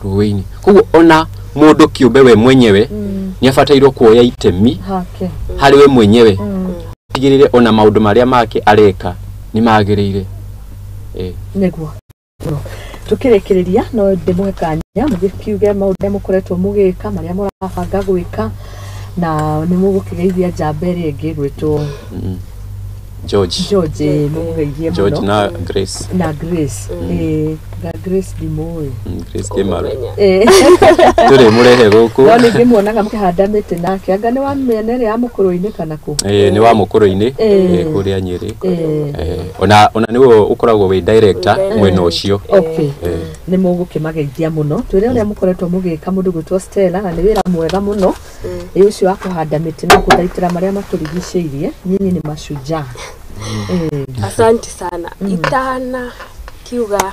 rũĩ-inĩ. Koguo ona mũndũ kĩũmbe we mwenyewe nĩ abatairwo kuoya itemi harĩ we mwenyewe, atigĩrĩre ona maũndũ marĩa make areka nĩ magĩrĩire. Nĩguo tukĩrĩkĩrĩria no ndĩmũhe kanya mũgĩkiuge maũndũ marĩa mũkoretwo mũgĩka, marĩa mũrabanga gwĩka, na nĩ mũgũkĩgeithia njamba ĩrĩa ĩngĩ gwĩtwo George. George, mũmũgeithie mũno. George na Grace. Na Grace. Na Grace ndimũĩ. Grace Kĩmaru. Tũrĩ mũrehe gũkũ. No ningĩ muonaga mũkĩhanda mĩtĩ nake, anga nĩ wa mĩena ĩrĩa ya mũkũrũ-inĩ kana kũ? Nĩ wa mũkũrũ-inĩ kũrĩa Nyĩrĩ. Ona nĩwe ũkoragwo wĩ director mwena ũcio. Okay. Nĩ mũgũkĩmageithia mũno. Twĩre ũrĩa mũkoretwo mũgĩka mũndũ gwĩtwo Stella, na nĩ wĩra mwega mũno. Ĩ ũcio wa kũhanda mĩtĩ na gũthaitĩra marĩa matũrigicĩirie. Nyinyi nĩ mashujaa. Asante sana. Itana kiuga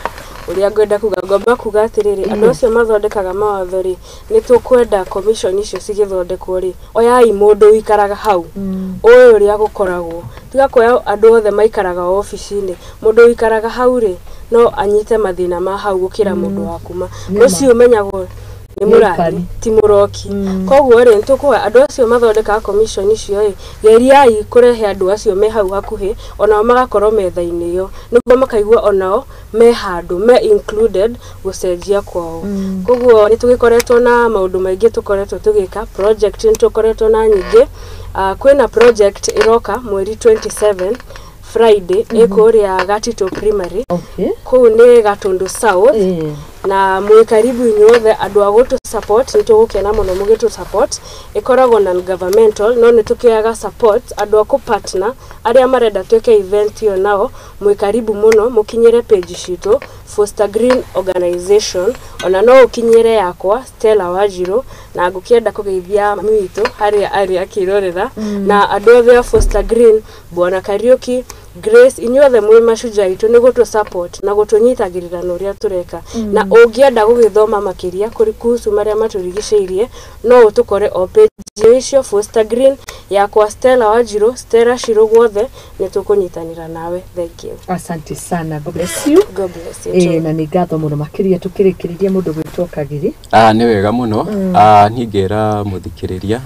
uria ngwenda kuga, ngomba kuga atiriri, andu acio mathondekaga mawatho ri ni tukwenda commission icio cigithondekwo ri oyai mundu wikaraga hau uyu uria gukoragwo, tiga kuoya andu othe maikaraga ofici-ini, mundu wikaraga hau ri no anyite mathina ma hau gukira mundu wa kuma ucio umenyagwo ni murari ti muroki. Koguo ri nitukuoya andu acio mathondekaga commission icio ri geriai kurehe andu acio me hau hakuhi onao magakorwo metha-ini iyo niguo makaigua onao me handu me included gucenjia kwao. Koguo ni tugikoretwo na maundu maingi tukoretwo tugika project, ni tukoretwo na nyingi. Kwina project iroka mweri 27 Friday ikuria Gatito Primary. Kuu ni Gatundu South. Na mwi karibu inyuothe andu a gutu support, ni tugukena muno mugitu support. Ikoragwo non governmental no ni tukiaga support andu a ku partner aria marenda twike event iyo nao mwi karibu muno mukinyire page citu Foster Green Organization, ona no ukinyire yakwa Stella Wanjiru, na ngukienda kugeithia mami witu haria ari akirorera na andu othe a Foster Green, Bwana Kariuki, Grace, inyuothe mwĩ mashujaa aitũ nĩ gũtũ support na gũtũnyitagĩrĩra na ũrĩa tũreka. Na ũngĩenda gũgĩthoma makĩria kuhusu marĩa matũrigicĩirie, no ũtũkore o page icio Foster Green yakwa, Stella Wanjiru, Stella Shiru, guothe nĩ tũkũnyitanĩra nawe. Thank you. Asante sana, God bless you. God bless you Ĩĩ, too. Na nĩ ngatho mũno makĩria. Tũkĩrĩkĩrĩria, mũndũ gwĩtwo Kagiri. Ah, nĩ wega mũno. Ah, niĩ ngera mũthikĩrĩria,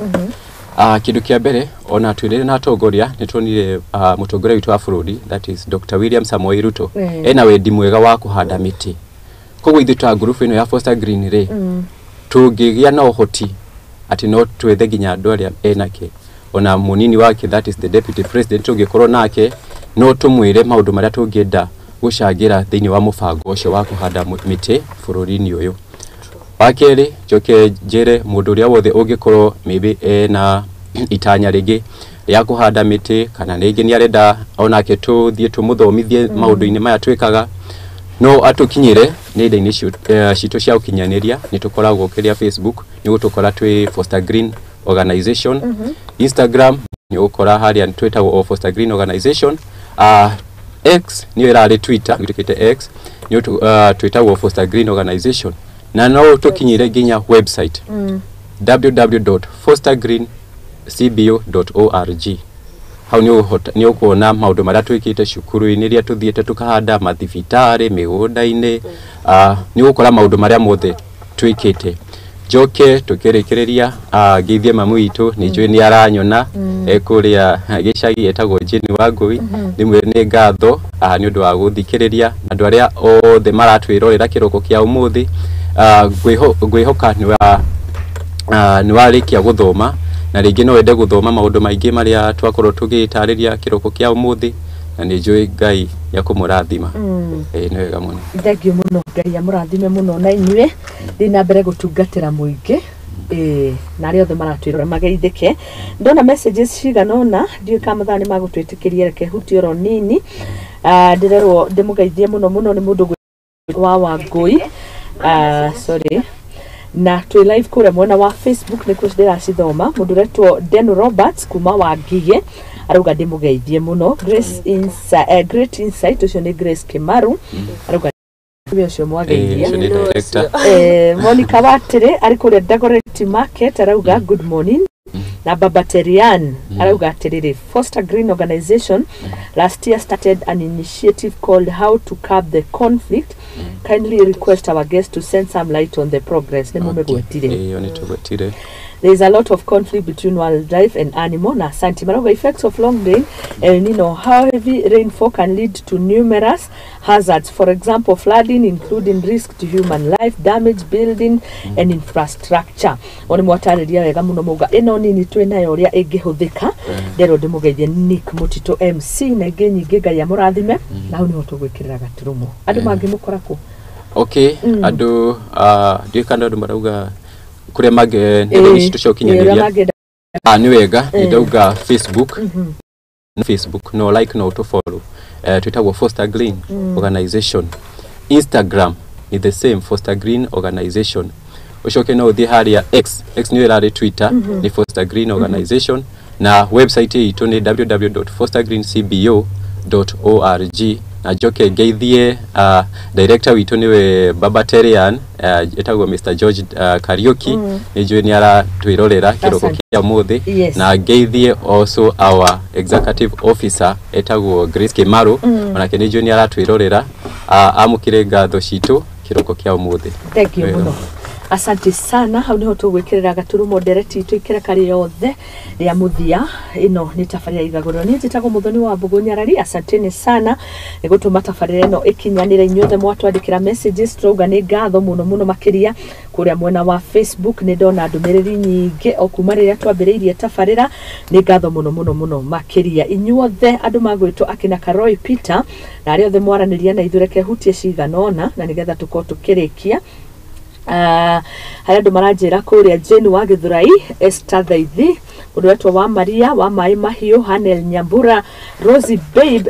ah, kĩndũ kĩa mbere ona twĩrĩre na atongoria nĩ tuonire, ah, mũtongoria witũ wa bũrũri, that is Dr. William Samoei Ruto, ena wendi mwega wa kũhanda mĩtĩ. Koguo ithuĩ ta ngurubu ĩno ya Foster Green rĩ, tũngĩgĩa na ũhoti atĩ no twethe nginya andũ arĩa enake ona mũnini wake, that is the deputy president, tũngĩkorwo nake no tũmwĩre maũndũ marĩa tũngĩenda gũcangĩra thĩinĩ wa mũbango ũcio wa kũhanda mĩtĩ bũrũri-inĩ ũyũ. Wa kerĩ, njoke njĩre mũndũ ũrĩa wothe ũngĩkorwo maybe ena itanya rĩngĩ rĩa kũhanda mĩtĩ, kana rĩngĩ nĩ arenda onake tũthiĩ tũmũthomithie maũndũ-inĩ maya twĩkaga, no atũkinyĩre nenda-inĩ citũ cia ũkinyanĩria. Nĩ tũkoragwo kĩrĩa Facebook, nĩ ũgũtũkora twĩ Foster Green Organization. Instagram nĩ ũgũkora harĩa twĩtagwo o Foster Green Organization. X nĩyo ĩrarĩ Twitter, ĩtuĩkĩte X, nĩ twĩtagwo Foster Green Organization. Na no tũkinyĩre nginya website www.fostergreencbo.org. Hau nĩ ũkuona maũndũ marĩa twĩkĩte cukuru-inĩ iria tũthiĩte tũkahanda, mathibitarĩ, mĩgũnda-inĩ, nĩ ũgũkora maũndũ marĩa mothe twĩkĩte. Njoke tũkĩrĩkĩrĩria, ngeithie mamu witũ, nĩ njũĩ nĩ aranyona ekũrĩa gĩcagi, etagwo Jane Wangũi. Ndĩmwĩre nĩ ngatho nĩ ũndũ wa gũthikĩrĩria, na andũ arĩa othe maratwĩrorera kĩroko kĩa ũmũthĩ. Ngwĩhoka nĩ wa nĩ warĩkia gũthoma, na rĩngĩ no wende gũthoma maũndũ maingĩ marĩa twakorwo tũgĩtarĩria kĩroko kĩa ũmũthĩ, na nĩ njũĩ Ngai nĩ akũmũrathima. Ĩĩ, nĩ wega mũno. Thengiũ mũno, Ngai amũrathime mũno, na inyuĩ thiĩ na mbere gũtungatĩra mũingĩ. Ĩĩ, na arĩa othe maratwĩrora mageithĩke. Ndona messages cigana ũna, ndiũĩ kana mathaa nĩ magũtwĩtĩkĩria, reke hutie oro nini. Ah, ndĩrerwo ndĩmũgeithie mũno mũno nĩ mũndũ wa Wangũi. Ah, sorry, na twĩ live kũrĩa mwena wa Facebook nĩkuo ndĩracithoma. Mũndũ ũretwo Den Roberts kuma Wangige arauga ndĩmũgeithie mũno. Grace Insight, Great Insight, ũcio nĩ Grace Kimaru, arauga nĩ ũcio mwageithia. Ũcio nĩ director. Monica Watire arĩ kũrĩa Dagoretti Market arauga good morning. Na Baba Terian arauga atĩrĩrĩ, Foster Green Organization last year started an initiative called How to Curb the Conflict. Kindly request our guest to send some light on the progress. Nĩ mũmĩgwetire? Ĩyo nĩ tũgwetire. There is a lot of conflict between wildlife and animal. Na asante. Marauga effects of long rain, El Nino, how heavy rainfall can lead to numerous hazards, for example flooding, including risk to human life, damage building and infrastructure. One mwatarĩria wega mũno, mauga ĩno nini twĩ nayo ũrĩa ĩngĩhũthĩka. Nderwo ndĩmũgeithie Nick Mũtitũ MC na ingĩ nyingĩ. Ngai amũrathime, na hau nĩho tũgwĩkĩrĩra gaturumo. Andũ mangĩmũkora kũ? Okay, andũ, ndiũĩ kana andũ marauga kũrĩa mangĩ nenda-inĩ citũ cia Ĩĩ, ũrĩa ũkinyanĩria. mangĩenda. Ah, nĩ wega, nĩ ndauga Facebook. Facebook no like, no to follow, twĩtagwo Foster Green Organization. Instagram ni the same, Foster Green Organization. Ũcoke no ũthiĩ harĩa X, X nĩyo ĩrarĩ Twitter, nĩ Foster Green Organization. Na website itũ nĩ www.fostergreencbo.org. Na njoke ngeithie director witũ, nĩwe Baba Terian, etagwo Mr George Kariuki. Nĩ njũĩ nĩ aratwĩrorera kĩroko Asante. kĩa ũmũthĩ. Na ngeithie also our executive officer, etagwo Grace Kimaru. Onake nĩ njũĩ nĩ aratwĩrorera. Amũkĩre ngatho citũ kĩroko kĩa ũmũthĩ. Thank you Wega. Mũno, asante sana. Hau niho tũgwĩkĩrĩra gaturumo ndereti itũ ikereka rĩothe rĩa mũthia. Ĩno nĩ tabarĩra Igagũrĩro, niĩ njĩtagwo Mũthoni wa Mbũgũ Nyarari. Asanteni sana nĩ gũtũma tabarĩra ĩno ĩkinyanĩre. Inyuothe mwatwandĩkĩra messages, tũrauga nĩ ngatho mũno mũno makĩria. Kũrĩa mwena wa Facebook nĩ ndona ndũmĩrĩri nyingĩ o kuma rĩrĩa twambĩrĩirie tabarĩra. Nĩ ngatho mũno mũno mũno makĩria inyuothe andũ magwĩtwo akina Karoi Peter na arĩa othe mwaranĩria na ithuĩ. Reke hutie cigana ũna na nĩgetha tũkorwo tũkĩrĩkia. Harĩ andũ maranjĩra kũrĩa Jane wa Gĩthũrai, Esther Thaithi, mũndũ wetwo wa Maria wa Maĩ Mahiũ, Hanel Nyambura, Rosie Babe,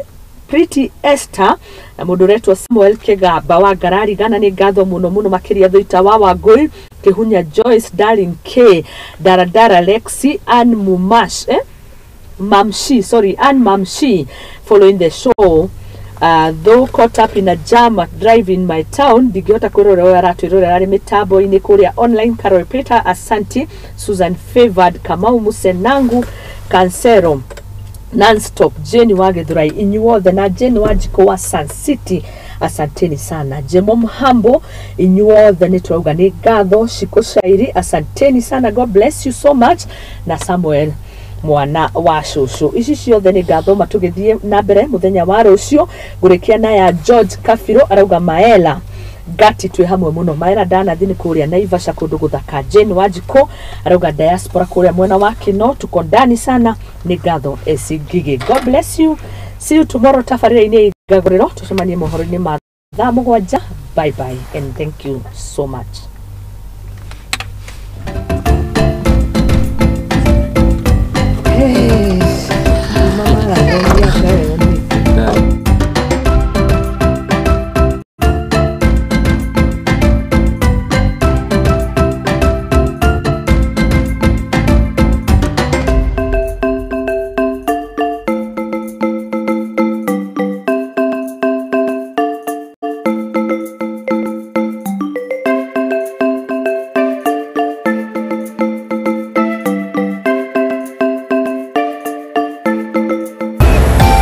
Pretty Esther na mũndũ ũretwo Samuel Kĩgamba wa Ngarari Gana. Nĩ ngatho mũno mũno makĩria. Thũita wa Wangũi, Kĩhunya Joyce, Darling K, Daradara Lexi, Ann Mumash, eh? Mamshi, sorry, Ann Mamshi, following the show. Though caught up in a jam at drive in my town, ndingĩhota kwĩrorera ũrĩa aratwĩrorera arĩ mĩtambo-inĩ kũrĩa online. Carol Peter, asanti. Susan Favored Kamau Musenangu Kansero Nonstop, Jane wa Githurai, inyuothe na Jane wa Njiko wa Sun City, asanteni sana. Jemo Mhambo, inyuothe nĩ twauga nĩ ngatho. Shiko Shairi, asanteni sana, God bless you so much. Na Samuel mwana wa cũcũ, ici ciothe nĩ ngathoma tũgĩthiĩ na mbere mũthenya wa rũciũ. Ngũrĩkia na ya George Kabiro, arauga maela ngati twĩ hamwe mũno. Maela ndanathi nĩ kũrĩa Naivasha kũndũ gũthaka. Jane Wanjikũ arauga diaspora kũrĩa mwena wa Kino, tuko ndani sana. Nĩ ngatho eci Ngigĩ, God bless you, see you tomorrow tabarĩra-inĩ Ngagũrĩro, tũcemanie mohoro-inĩ ma thaa 7. Bye bye and thank you so much.